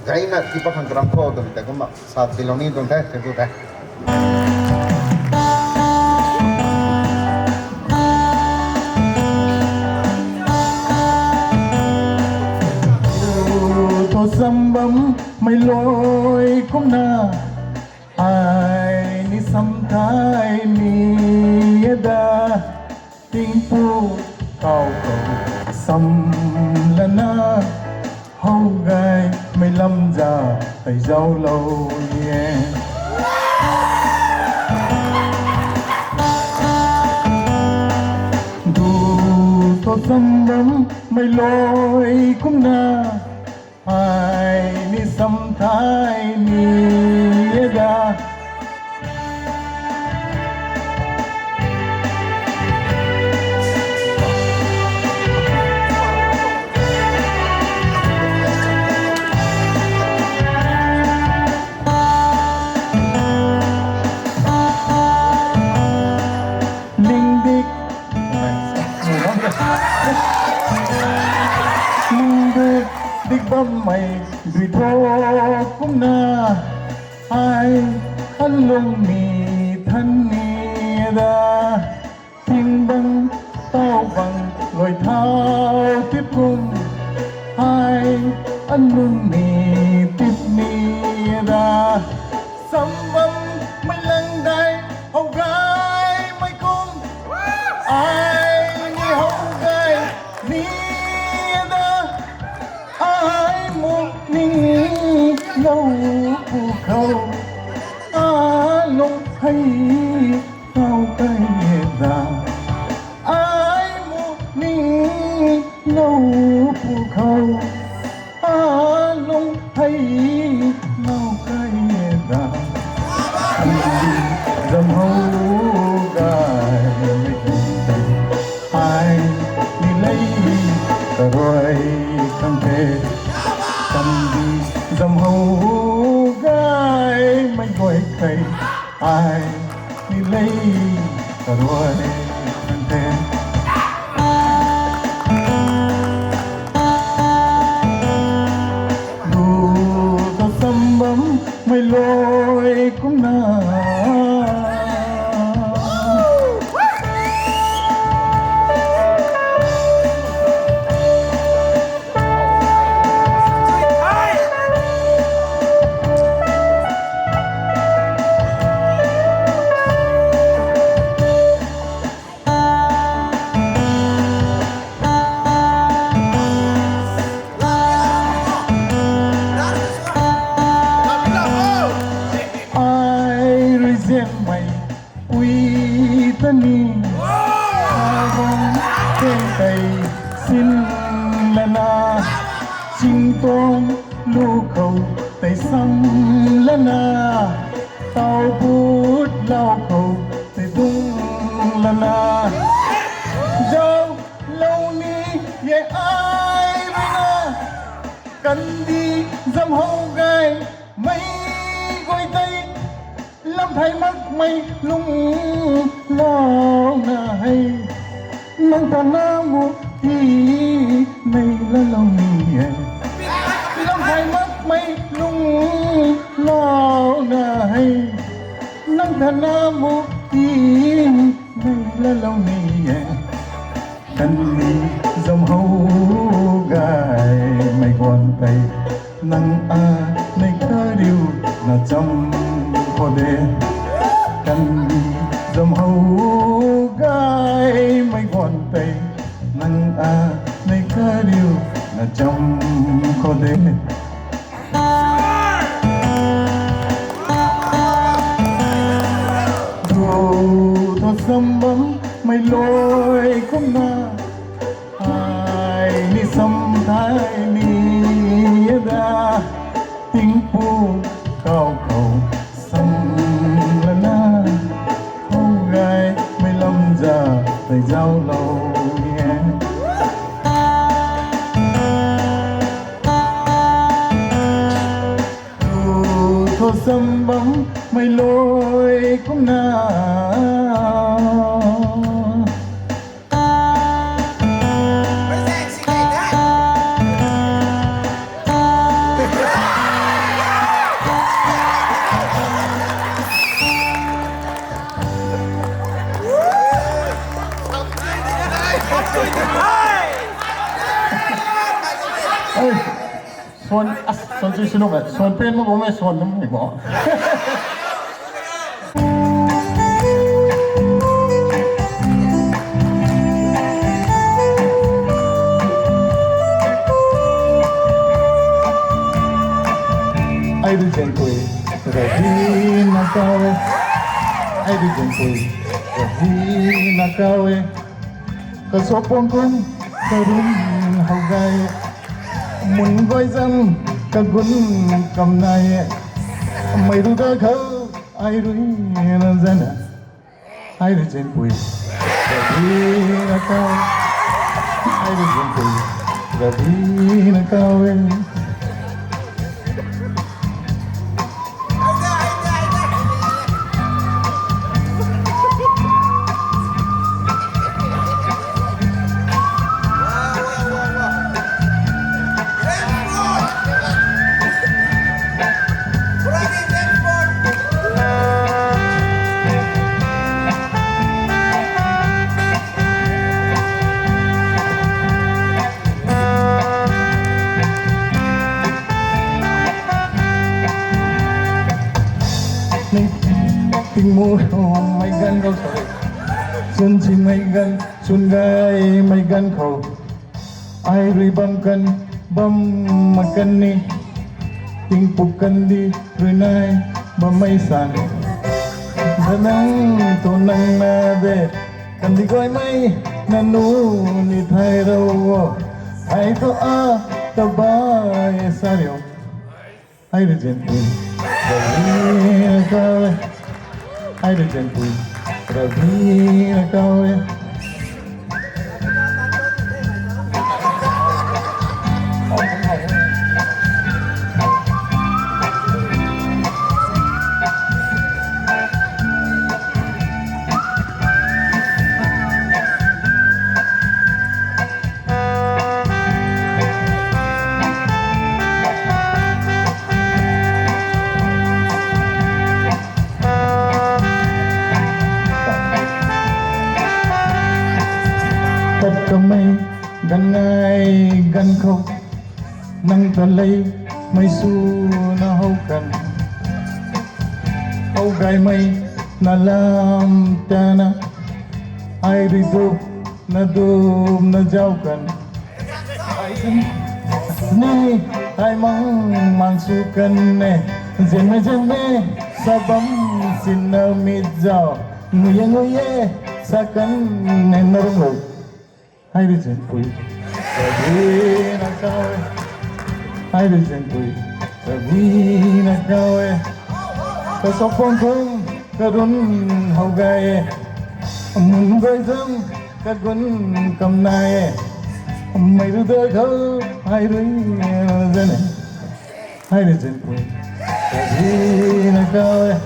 gay na tiipat khang karam khou twmei tei kumna sa tilou ni tuang the, thank you the. Tho sam bam mei lui kumna, ai ni sam thai mi e da, tingpu kau kau sam lana, Hou gaymei lam za tei zauclou ni e. Du tho sam bammei lui kumna, ai ni sam thai ni e da. Ning dik, ning dik, dik bammei dui tho kumna, ai alung ni than ni da. Ting bang, tau bang, lui thau tip kum, ai alung ni tip ni da. Sam bammei lang dei, hou gaymei kum, ai ni hou gay ni da. Ai mu ning lou pu khou, alung hei ngau kai da. Ai mu ning lou pu khou, alung hei ngau kai da. Zam hou gay, ai ni lei karuai khang the. Kandih zam hou gaymei guay tei, ai ni lei karuai khang the. Du tho sam bammei lui kumna. Ai rui zianmei pui ta ni, abang tei tei sin lana, ching tuang lu khou tei sam lana, tau but lau khou tei dung lana, zauclou ni e ai rui na. Kandih zam hou gaymei guay tei, lam thay makmei lunglouna hei, nang ta na mu ti nei lalou ni e. Lam thay makmei lunglouna hei, nang ta na mu ti nei lalou ni e. Kandih zam hou gaymei guan tei, nang a nei kariuna cham khou de. Kandih zam hou gaymei guan tei, nang a nei kariuna cham khou de. Du tho sam bammei lui kumna, ai ni sam thai ni e da. Tingpuk kau khou sam lana, hou gaymei lam za tei zauclou ni e. Du tho sam bammei lui kumna. Ei, suan, as, suan chui sinu mei, suan pen mak bam mei, suan nam mei bo. Zenpui, Ravi na kau e. Ai rui Zenpui, Ravi na kau e. Kasopong kum, karun hou gay e. Mun goi zam, kagun kam nai e. Mei ru da khou, ai rui na zan e. Ai rui Zenpui, Ravi na kau. Ai rui Zenpui, Ravi na kau e. Tingmei ganv khou, sorry, swn simei ganv, swn gaymei ganv khou, ai rui bam kan, bam mak kan ni, tingpuk kandih rui nai bammei san. Danang tu nang na de, kandih gaymei nanu ni thay rou o. Ai thu a, ta bai sa riu. Ai rui Zenpui, Ravi na kau e. Ai rui Zenpui, Ravi na kau e. Tat kamei ganv nai ganv khou, nang ta lei mei swna how kan. How gaymei na lam tana, ai rui dup na dup na zau kan. Ni, ai mang mang sw kan e, zenmei zenmei sa bam sinna mi zau, nguye nguye sa kan e na rung lou. Ai rui Zenpui, Ravi na kau e. Ai rui Zenpui, Ravi na kau e. Kasopong kum, karun how gay e. Mun goi zam, kagun kam nai e. Mei ru da khou, ai rui zan e. Ai rui Zenpui, Ravi na kau e.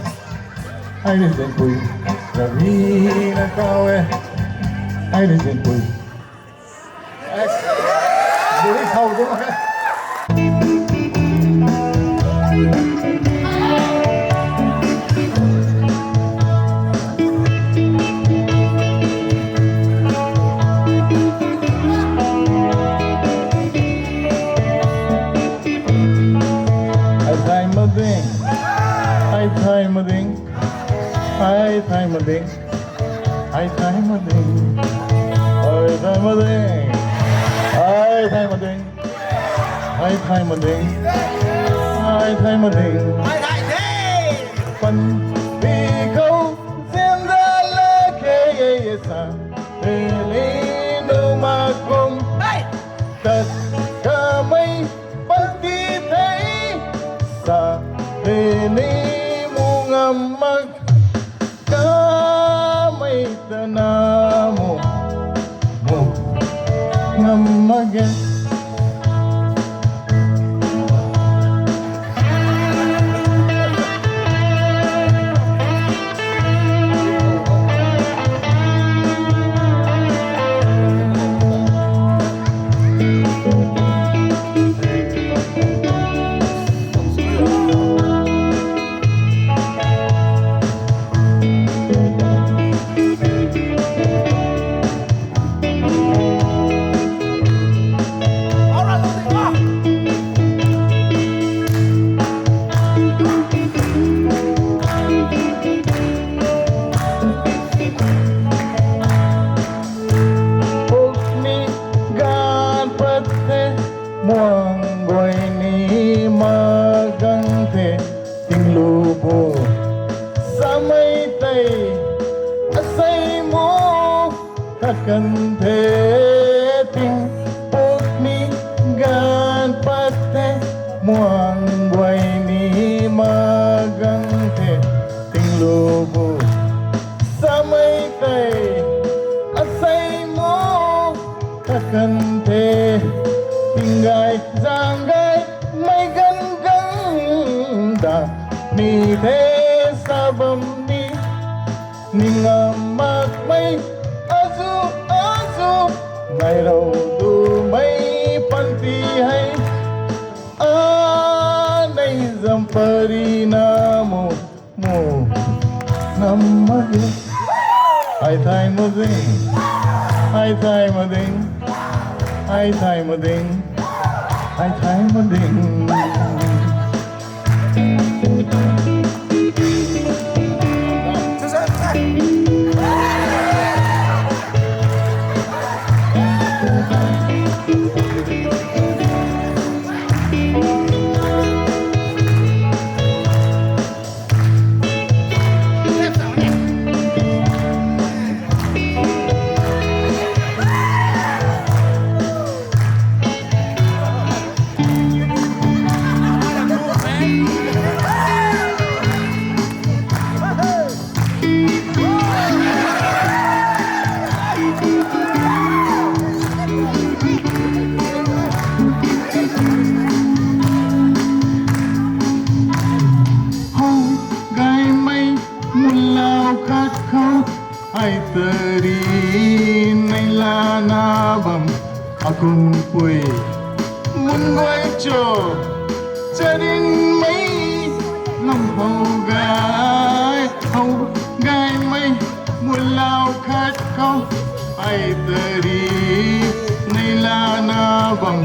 Ai rui Zenpui, Ravi na kau e. Ai rui Zenpui. Bui khou dum e. Ai thay mading, ai thay mading, ai thay mading, ai thay mading, ai thay mading, ai thay mading, ai thay mading, ai thay mading. Pan pi khou zinda la khe sa, e li nu ma kum. Tat kamei panty thei sa, e ni mu ngam mak. Kamei tana mu, mu ngam mak ge. Ting puk ni gan pat the, muang guay ni ma gang the, ting lu bu samei tei asei mo takan the, ting gay zang gay mei gan gang da ni the sabam ni. Ning a makmei azu azu, nai rou tumei panty hei. A nei zam pari na mu mu nam ma de. Ai thai ma ding, ai thai ma ding, ai thai ma ding, ai thai ma ding. Hou gaymei munlau khat khou, ai tari nei lana bam, akum pui mun guay cho, charinmei lam hou gay, hou gaymei munlau khat khou, ai tari nei lana bam,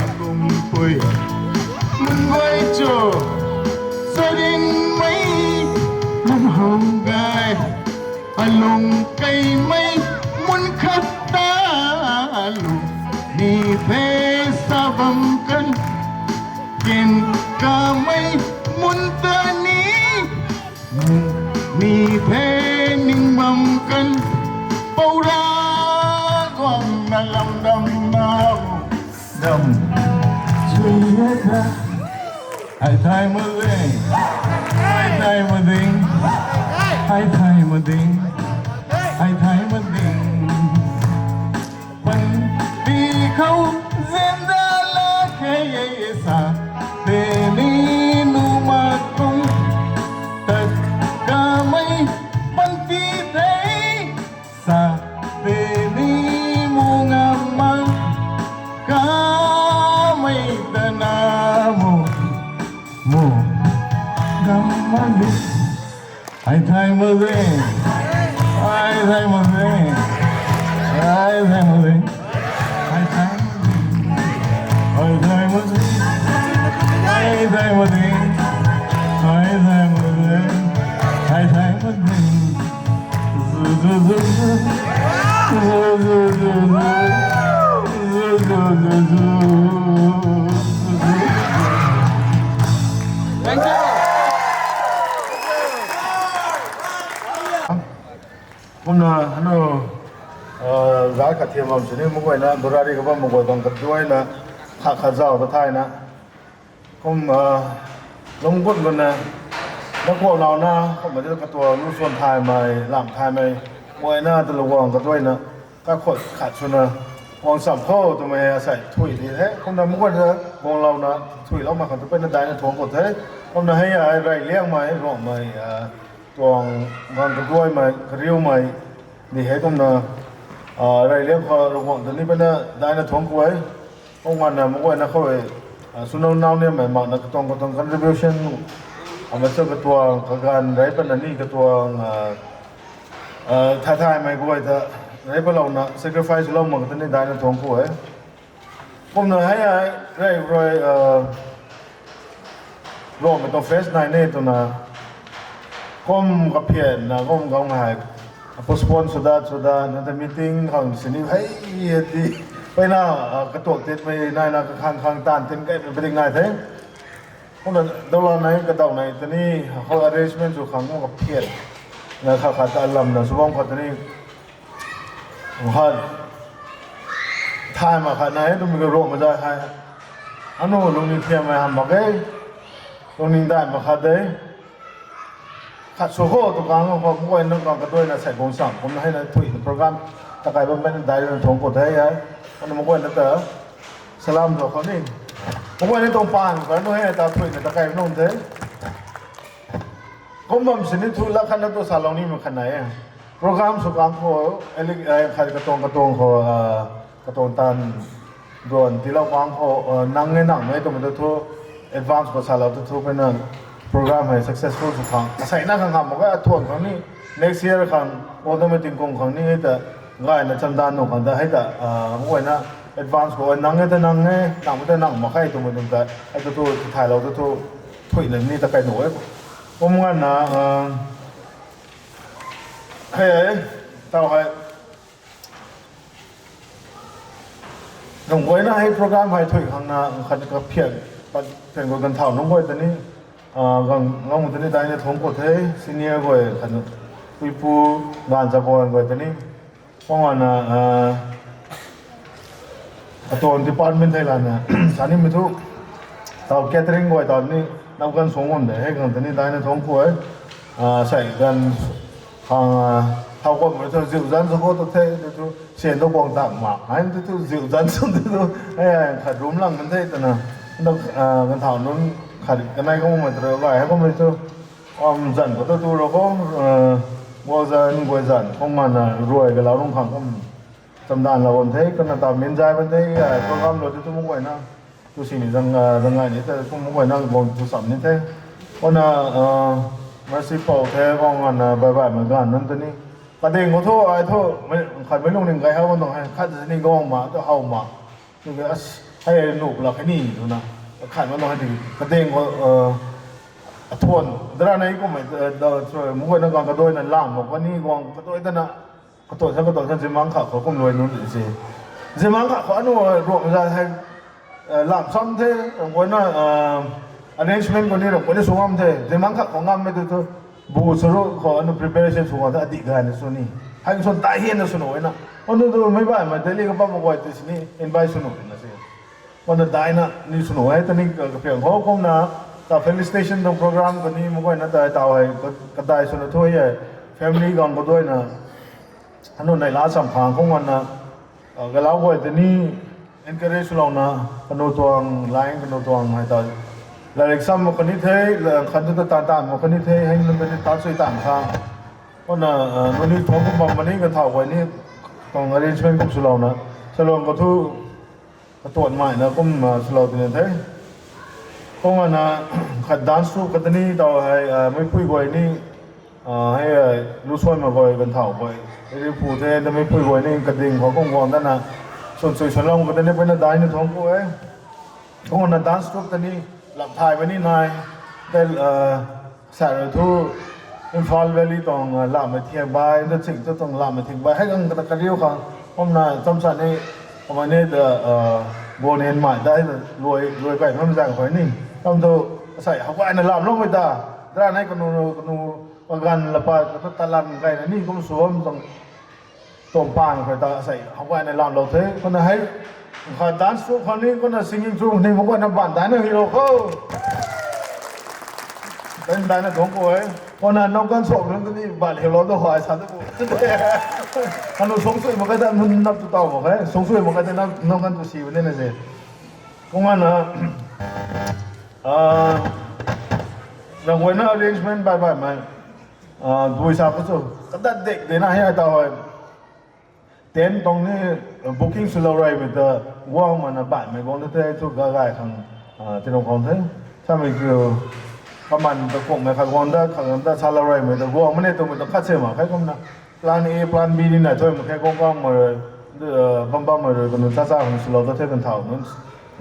akum pui mun guay cho, charinmei lam hou gay, alung keimei mun khat ta lu ni the sabam kan, ken kamei mun ta ni ni the ning bam kan, pou ra guang na lam dam na dam chui ta. Ai thai ma ding, ai thai ma ding, ai thai ma ding, ai thai ma ding. Panty khou zinda la khe sa, teni nu ma kum tat kamei panty tei sa, teni mu ngam ma kamei tana mu mu ngam ma ni. Ai thai ma ding, ai thai ma ding, ai thai ma ding, ai thai ma ding, ai thai ma ding, ai thai ma ding, ai thai ma ding, ai thai ma ding. Zu, zu, zu, zu. Zu, zu, zu, zu. Zu, zu, zu, zu. Thank you. Kumna hanu, uh, zat khat thiam bam sini, mak guayna, Burari kabam mak guay bang khat duayna, khat khat zauc ta thayna. Kum, ah, lungc gut guna, na kuak nau na, kum ma di katuang lu suan thaymei, lam thaymei, guayna ta lu guang katuayna, kakhot khat swna, guang cham khou twmei asei thui di the. Kumna mak guayna guang louna, thuilou mak khat tu peyna daina thuang khou the. Kumna hei ai rey liangmei, ruangmei, ah, tuang guang katuaymei, kariumei, di hei kumna, ah, rey liang khou ruang ta ni peyna daina thuang khou e. Kum nganvna mak guayna khou e, ah, swna nau niammei makna katuang katuang contribution, ama cho katuang kaganv rey patna ni katuang, ah, ah, thay thaymei guay ta rey patlouna sacrifice lou mak ta ni daina thuang khou e. Kumna hei ai rey rui, ah, Ruangmei tuang phase nai ne twna, kum kaphianna, kum kang hei, postpone sw dat, sw dat, nang ta meeting khang sini hei, ti, peyna, ah, katuak tinmei naina kakhang khang taanv tin kaymei padi ngai the. Kumna, dawla nai, kadaw nai, tani, hou arrangement sw khang kum kaphianna, khat khat ta lamna, sw bam khat tani, Hal. thay mak khat na e twmei ka ruh ma zai hei. Anu lungning thiammei ham mak e. Lungning dai mak khat de. Khat sw kho tu kang khou mukguayna kang kaduaina sei guang sam kumna hei na thuina program takai bammei na dai na thuang khou the e. Anu mukguayna ta salam ta khou ni. Mukguayna tuang pan ka nu hei ta thuina takai nung the. Kum bam sini thu la khatna tu salou ni mak khat na e. Program sw kang khou, khat katuang katuang khou, katuang tan duan tiilou kang khou, nang e nang mei twmei tu thu, advance khou salou tu thu pena program hei successful sw khang. Asei na khang ham mak khe, athuan khang ni, next year khang, automatic kung khang ni hei ta, gayna chamdan nung khang ta hei ta, mukguayna advance khou nang e ta nang e, nang mei ta nang mak khe twmei nung ta, hei tu thu tithaylou tu thu, thuina ni takai nu e. Kum nganvna, hei, taw hei. Nang guayna hei program hei thuy khang na, khat kaphian, pat phian khou ganvthau nunc guay ta ni, gang, gang ta ni daina thuang khou the, senior guay khat, puipu, ganv chabuan guay ta ni, kum nganvna, atuang department thei lana, sa nimei thu, taw catering guay ta ni, nap ganv suang bam de, hei khang ta ni daina thuang khou e, sei ganv, khang, thau kuammei thu ziu zanc sw khou tu the, tu thu, syan tu guang tang mak, hei tu thu ziu zanc sw tu thu, hei, khat room lang kan the twna, ganvthau nunc, khat kanei kummei ta gay hei kummei thu, am zanc khou tu tu rou khou, guang zanc, guay zanc, kum nganvna ruai kalou nung khang kum, chamdanlou bam the, kana ta min zai bam the, program lou tu tu mukguayna, tu sini zang, zang ngai ni ta kum mukguayna guang tu sam ni the. Kumna, Mercy Pou the, guang nganvna bye bye mei ganv nunc ta ni. Kading khou thu, ai thu, khat mei lungning gay how nung hei, khat sini guang ma, tu how ma. Tu ke, hei nuh lak khe ni, twna. Khat ma nung hei tiki, kading khou, athuan, dara nei kummei, mukguayna gang kaduaina lam mak kani, guang kaduai tana, katuan sa katuan sa zimang khat khou kum luai nunc di se. Zimang khat khou anu ruang za hei, lam sam the, guayna, arrangement khou ni ram khou ni sw ngam the, zimang khat khou ngammei tu thu, bu saru khou anu preparation sw ngam the, adih gayna sw ni. Hei sw dai hianna sw nuh e na. Anu tu meic baihmei Delhi kabam guay ti sini invite sw nuh na se. Kumna daina ni sw nuh e, ta ni kapiang khou kumna, ta felicitation tuang program kani mukguayna ta taw hei, kadai swna thu e, family gang kaduaina, anu neihla cham khang kum nganvna, galau guay ta ni encourage swlouna, kanu tuang line, kanu tuang hei ta, lairik sam mak kani the, khat tu ta taanv taanv mak kani the, hei nunc ta ni tat sui taanv khang. Kumna, nuni thuang kum bam ma ni, ganvthau guay ni, tuang arrangement kum swlouna, salon khou thu, katuan maina kum swlou tina the. Kum nganvna, khat dance troupe kata ni taw hei, meipui guay ni, hei, lusuan mak guay, ganvthau guay, riu phu the, ta meipui guay ni kading khou kum guang dana, swn sui swn lou kata ni peyna daina thuang khou e. Kum nganvna dance troupe ta ni, lam thay ma ni nai, tei, sa rui thu, Imphal Valley tuang, lammei thiak bai, nda ching tu tuang lammei thiak bai, hei gang kata kariu khang, kumna chamsa ni, kumna ni ta, guang ni mei ta, hei ta, luai, luai kai mam zang khou ni. Tam tu, asei, how gayna lamloumei ta, dara nei kanu, kanu, kaganv lapa, kata talan gayna ni, kum sw bam tuang, tuang pan khou ta asei how gayna lamlou the, kumna hei, kha dance troupe khou ni, kumna singing troupe ni, mukguayna baan daina hilou kho. Daina daina thuang khou e. Kumna nang kan sw nunc ta ni baan hilou tu hei sa tu khou. Kanu sung sui mak khe ta nunc nap tu taw mak khe, sung sui mak khe ta nang, nang kan tu si bam ni na se. Kum nganvna, nang guayna arrangement baih baihmei, dui sa khou chu, kadat dek dena hei taw hei. Tent tuang ni booking swlou reymei ta guang mana baihmei guang ta the thu gagay khang, tina khang the. Samei kiu, kaman ta kuangmei khat guang da, khat guang da salou reymei ta guang mane twmei ta khat se mak khe kumna. Plan A, plan B ni nai thuy mak khe guang guangmei rui, bam bammei rui kanu cha cha khang swlou ta the ganvthau nunc.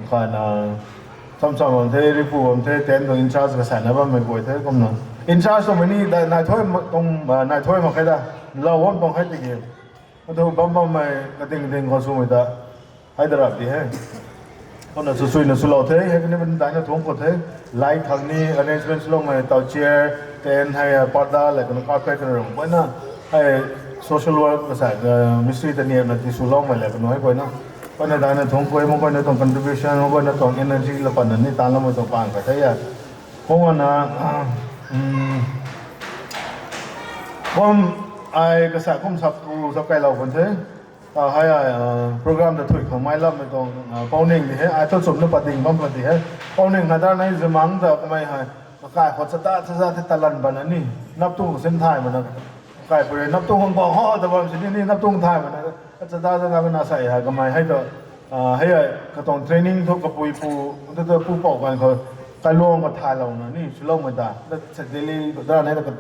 Khatna, cham cham bam the, ripu bam the, tent tuang in charge kasaina bammei guay the kumna. In charge twmei ni nai thuy, nai thuy mak khe da, lou bam tuang hei tiki. Atu bam bammei kading ding khou swmei ta, hei da rap di he. Kumna sw suina swlou the, hei kani ban daina thuang khou the. Light khang ni arrangement swloumei taw chair, tent hei, parda le kanu carpet kanu rung guayna. Hei social work kasa, mistri ta niamna ti swloumei le kanu hei guayna. Koina daina thungc koi, mak koina tuang contribution, mak koina tuang energy la patna ni tanloumei tuang paan khat the a. Kum ana, um, kum ai kasa kum sap ku sap kailou kan the. Ah, hei ai, ah, program ta thui khang mai lammei tuang, ah, Pouning di he, ai thu chumna pading bam padi he. Pouning na dar nai zimang ta kamei hei. Kakai khou chata chata the talan bana ni. Nap tuang sin thay mana. Kakai pui nap tuang khang bau ho ta bam sini ni nap tuang thay mana. Chata chata kana sai hei kamei hei ta, ah, hei ai katuang training thu kapui pu, tu tu pu pou kan khou. Kailung ka thaylouna ni, swloumei ta. Ta sa Delhi, ta nai ta ka,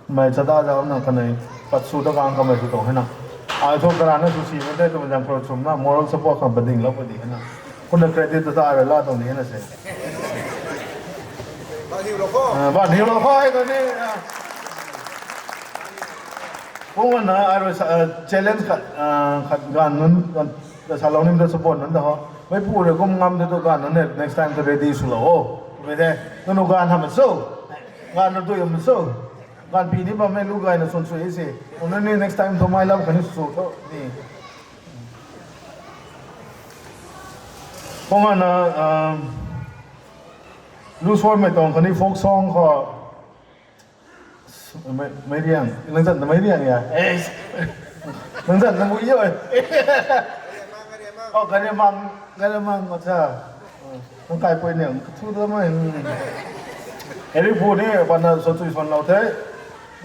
mei chata zau na kanei, pat su ta kang kamei sw tuang hei na. Ai thu karana sw si mei tei twmei zang khou chumna, moral support khang pading lou padi hei na. Kumna credit ta ta ai rui la tuang di hei na se. Ban hiu lou kho. Ah, ban hiu lou kho hei ta ni, ah. Kum ana, ai rui sa, ah, challenge khat, ah, khat ganv nunc, ganv, ta salou nim ta support nunc ta ho. Meipu rui kum ngam ta tu ganv nunc ne, next time ta ready swlou o. Mei the, nanu ganv hamh sw. Ganv na tu yam sw. Ganv pi ni bammei lu gayna swn sw e se. Kum na ni next time thu mai lam khatni sw thu ni. Kum ana, um, lu suanmei tuang khatni folk song khou, mei, mei riang, nang zan na mei riang ya. Eh, nang zan na mui o. Oh, gari mang, gari mang, acha. Nang kaipui ni, thu ta mei. Eric pu ni, bana sw chui swanlou the.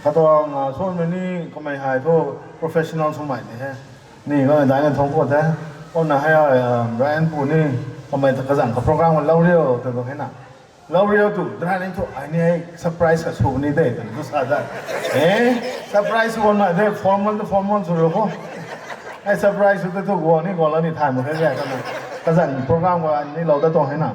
Katuang, ah, suanmei ni kamei hei thu professional swmei ni he. Ni kamei daina thungc kho the. Kumna hei, ah, Brian pu ni kamei ta kazanc ka program lou riu ta tu hei na. Lou riu tu, dra ni thu, ai ni hei surprise ka sw ni de, twna tu sa da. Eh, surprise sw na de, formal tu formal sw ro kho. Ai surprise sw tu tu guang ni guang la ni thay mak khe kana. Kazanc program ka ni lou da tuang hei na.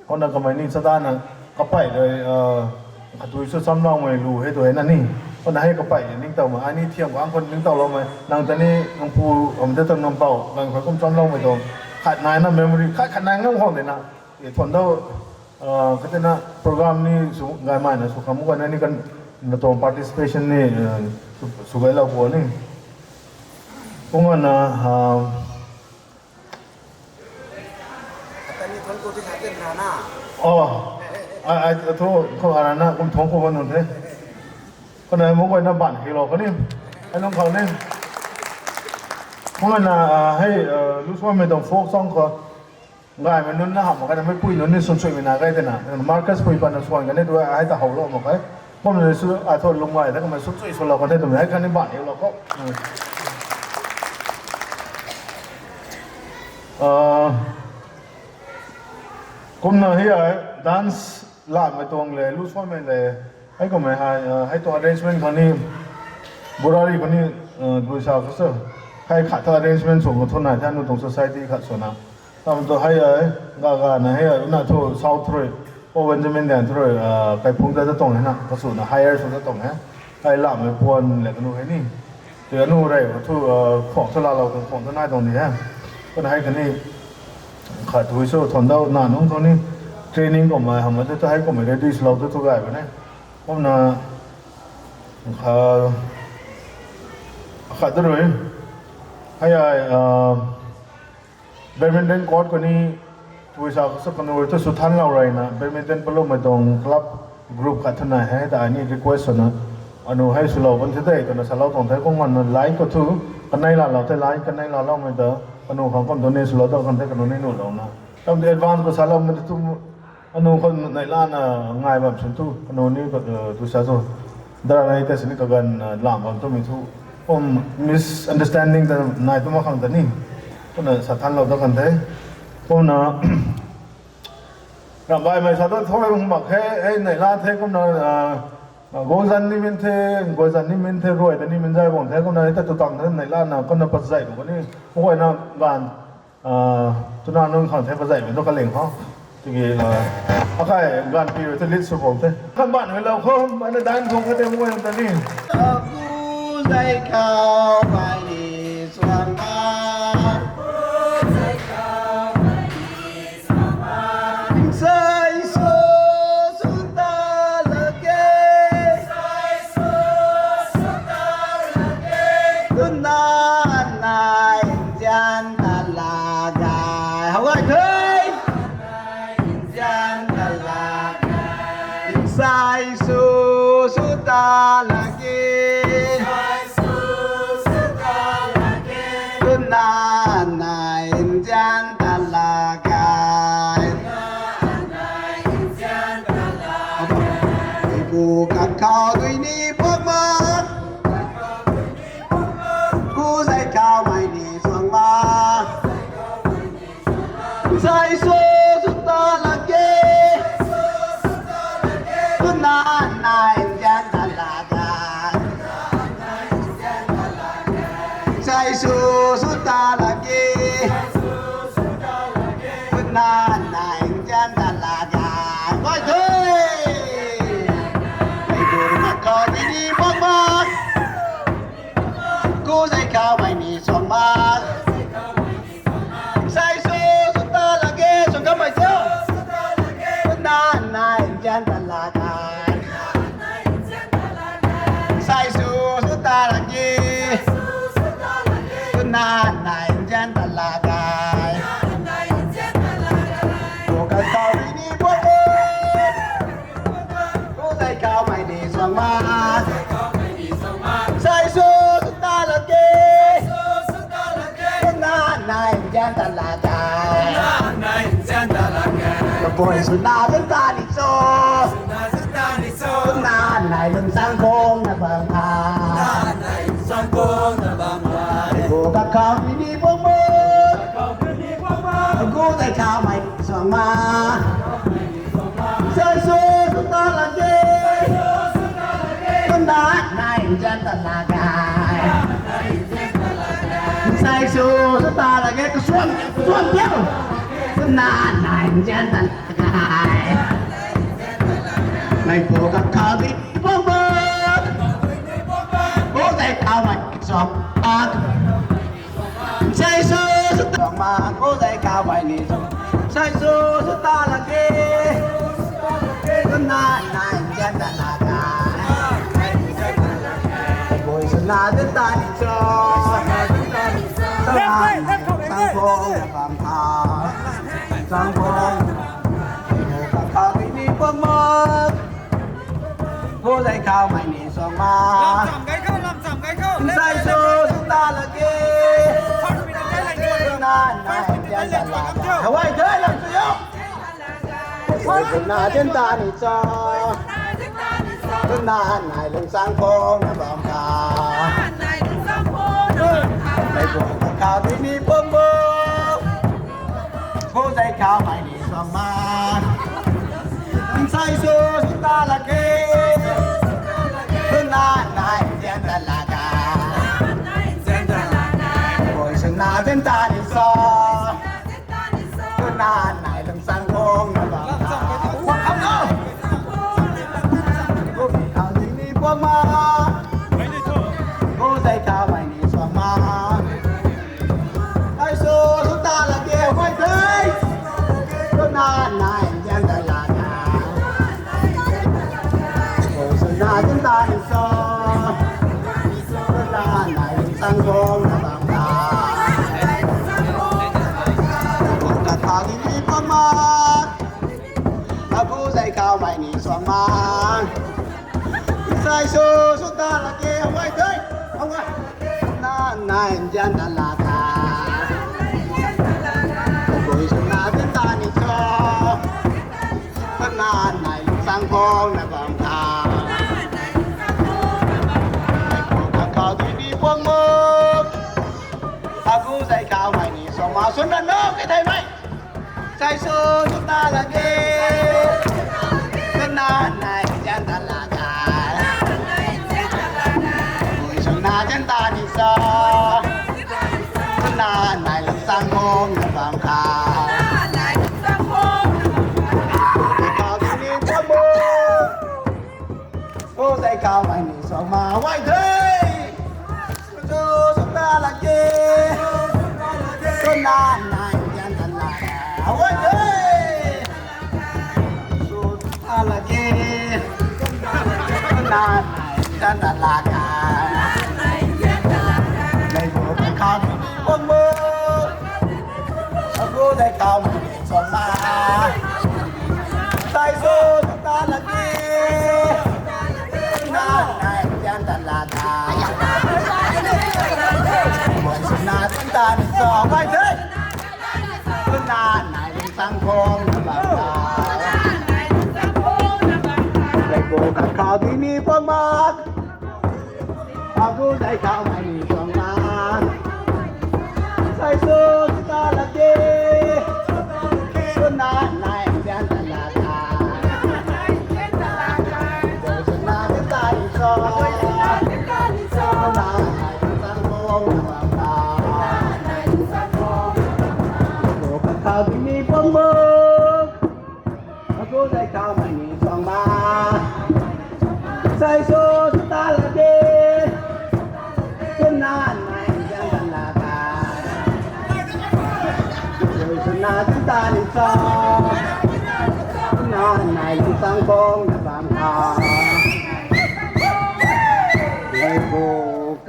Kumna kamei ni chadana kapey rui, ah, khatui sw chamloumei lu hei tu hei na ni. Kumna hei kapey ningtowmei, ai ni thiam kang khou ningtowloumei. Nang ta ni, nang pu, am de tuang nang pou, nang khou kum chamloumei tuang. Khat naina memory, khat, khat nai ngam khang de na. E, thuan dau, ah, katina program ni sw, gaymeina sw kham guayna ni kan, na tuang participation ni, ah, sw, sw gaylou pu ni. Kum ana, ah, Ata ni thon ko ti sa ten rana. Oh, ai, ai, thu, khou arana, kum thon ko ban nunc the. Kumna mak guayna ban hiu lou kho ni. Ai nung khou ni. Kumna, ah, hei, ah, lu suanmei tuang folk song khou. Gaymei nunc na hamh mak khe na, meipui nunc ni swn suimei na gay tena. Marcus pui patna swan kan e tu hei ta howlou mak khe. Kumna sw, ai thu lung gay ta kamei sw chui swlou kan the twmei hei khatni ban hiu lou kho. Ah, kumna hei ai dance latmei tuang le, lu suanmei le, hei kummei hei, ah, hei tuang arrangement khang ni, Burari khou ni, ah, dui sa kho se, hei khat thu arrangement sw khou thu nai the, anu tuang society khat swna. Tam tu hei ai, gaga na hei ai, na thu South rui, Paul Benjamin Deng thu rui, ah, kaiphung ta ta tuang hei na, kaswna hire sw ta tuang he. Hei latmei puan le kanu hei ni. Tei anu rey khou thu, ah, khuang thu laalou tuang, khuang thu nai tuang ni he. Kumna hei khatni, khat thui sw thuan dau na nunc khou ni, training kummei, hamh tu tu hei kummei ready swlou tu tu gay bam e. Kumna, kha, khat tu rui, hei ai, ah, badminton court khou ni, tui sa kasa kanu rui tu sw thanlou reyna, badminton palummei tuang club group khat thu nai he, ta ai ni request swna, anu hei swlou bam the de, twna salou tuang the, kum nganvna light khou thu, kanei laalou the light, kanei laaloumei ta, kanu khang kum tu ni swlou dau kan the, kanu ni nuhlouna. Tam tu advance khou saloumei tu, anu khou neihla na ngai bam swn thu, anu ni, eh, tu sa thu. Dara nai ta sini kaganv, eh, lam bam twmei thu. Kum misunderstanding ta nai tu mak khang ta ni. Kumna sa thanlou ta kan the. Kumna, ramh baihmei sa ta thuy mak khe, hei neihla the kumna, ah, guangzan ni min the, guangzan ni min the, ruay ta ni min zay guang the, kumna hei ta tu tang the, neihla na, kumna patzei mak khe ni, guayna ganv, ah, twna nunc khang the pazeimei tu kaling kho. Tiki, ah, akai ganvpi rui ta lead sw khou the. Kan ban hei lou kho, ana dan khou kha te guay ta ni. Apu zay khou ai ni suan ma. Sai so sung ta lak ge. Tuna nai zian ta lak Hey! Sai su su ta lak ge. Tuna nai nzian ta lak ge. Pu kakhou dui ni pok ma. Pu zai khou mai ni suang ma. Sai su su ta lak ge. Tuna nai nzian ta lak ge. Sai su su ta lak ge. Tuna nai nzian ta lak ge. Bai the. Pu kakhou dui ni pok ma. Pu zai khou mai ni suang ma. Sai su su ta lak ge, suang kamei su. Tuna nai nzian ta lak ge. Sai su su ta lak ge. Tuna nai nzian ta lak ge. Pu kakhou dui ni pok ma. Pu zai khou mai ni suang ma. Sai su su ta lak ge. Tuna nai nzian ta lak ge. Tabui swna zan ta ni cho. Tuna nai lung sang khong na bam kha. Pu kakhou dui ni pok ma. Pu zai khou mai suang ma. Sai su su ta lak ge. Tuna nai nzian ta lak ge. Sai su su ta lak ge. Kasuan, kasuan piau. Tuna nai nzian ta lak ge. Nai pu kakhou dui ni pok ma. Pu zai khou mai suang ma. Sai su su ta lak ge. Pu zai khou mai ni suang. Sai su su ta lak ge. Tuna nai nzian ta lak ge. Tabui swna zan ta ni cho. Tuna nai lung sang khong na bam kha. Sang khong. Pu kakhou dui ni pok ma. Pu zai khou mai ni suang ma. Sai su su ta lak ge. Tuna nai nzian ta lak ge. Hawai dai lam su yo. Tabui swna zan ta ni cho. Tuna nai lung sang khong na bam kha. Pu kakhou dui ni pok ma. Pu zai khou mai ni suang ma. Sai su su ta lak ge. Tuna nai nzian ta lak ge. Tabui swna zan ta ni cho. Tuna nai lung sang khong na bam kha. Pu kakhou dui ni pok ma. Pu zai khou mai ni suang ma. Sai su su ta lak ge, bai the. Tuna nai nzian ta lak ge. Tabui swna zan ta ni cho. Tuna nai lung sang khong na bam kha. Pu kakhou dui ni pok ma. Pu zai khou mai ni suang ma. Sai su su ta lak ge, bai the. Tuna nai nzian ta lak ge. Tabui swna zan ta ni cho. Tuna nai lung sang khong na bam kha. Pu kakhou dui ni pok ma. Pu zai khou mai ni suang ma. Swn na no ke thei mei. Sai su su ta lak ge. Tuna nai nzian ta lak ge. Tabui swna zan ta ni cho. Tuna nai lung sang khong na bam kha. Pu kakhou dui ni pok ma. Pu zai khou mai ni suang ma. Bai the. Su su ta lak ge. Tuna nai nzian ta lak ge. Bai the. Su su ta lak ge. Tuna nai nzian ta lak ge. Pu kakhou dui ni pok ma. Pu zai khou mai Sai su ta lak ge. Na nai tian ta la ta. Bui suna tian ta ni cho gai the. Suna nai lungsang khong na bam ta. Lei bu ka khau di ni pang mak. Agu zai khau mai ni suang ma. Sai su ta lak ge. Suna nai tian ta la ta. Suna tian ta ni cho. Suna nai tian ta ni cho. Agu zai khau mai ni suang ma. Sai su ta lak ge. Suna nai tian ta la ta. Suna tian ta ni cho. Suna nai lungsang khong na bam ta. Lei bu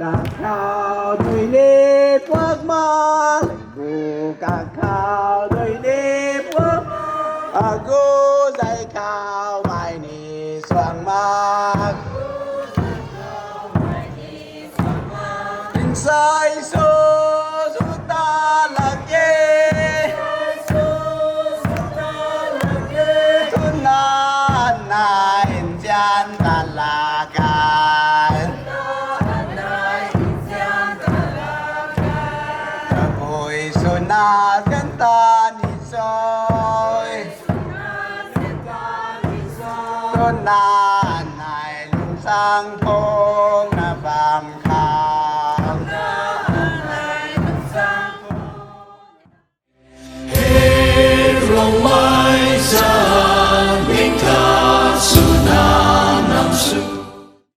ka khau dui ni pang mak. Lei bu ka khau dui ni pang mak. Agu zai khau mai ni suang ma. Sai su su ta lak ge. Suna nai tian ta la ta. Kabui suna tian ta ni cho. Suna nai lungsang khou.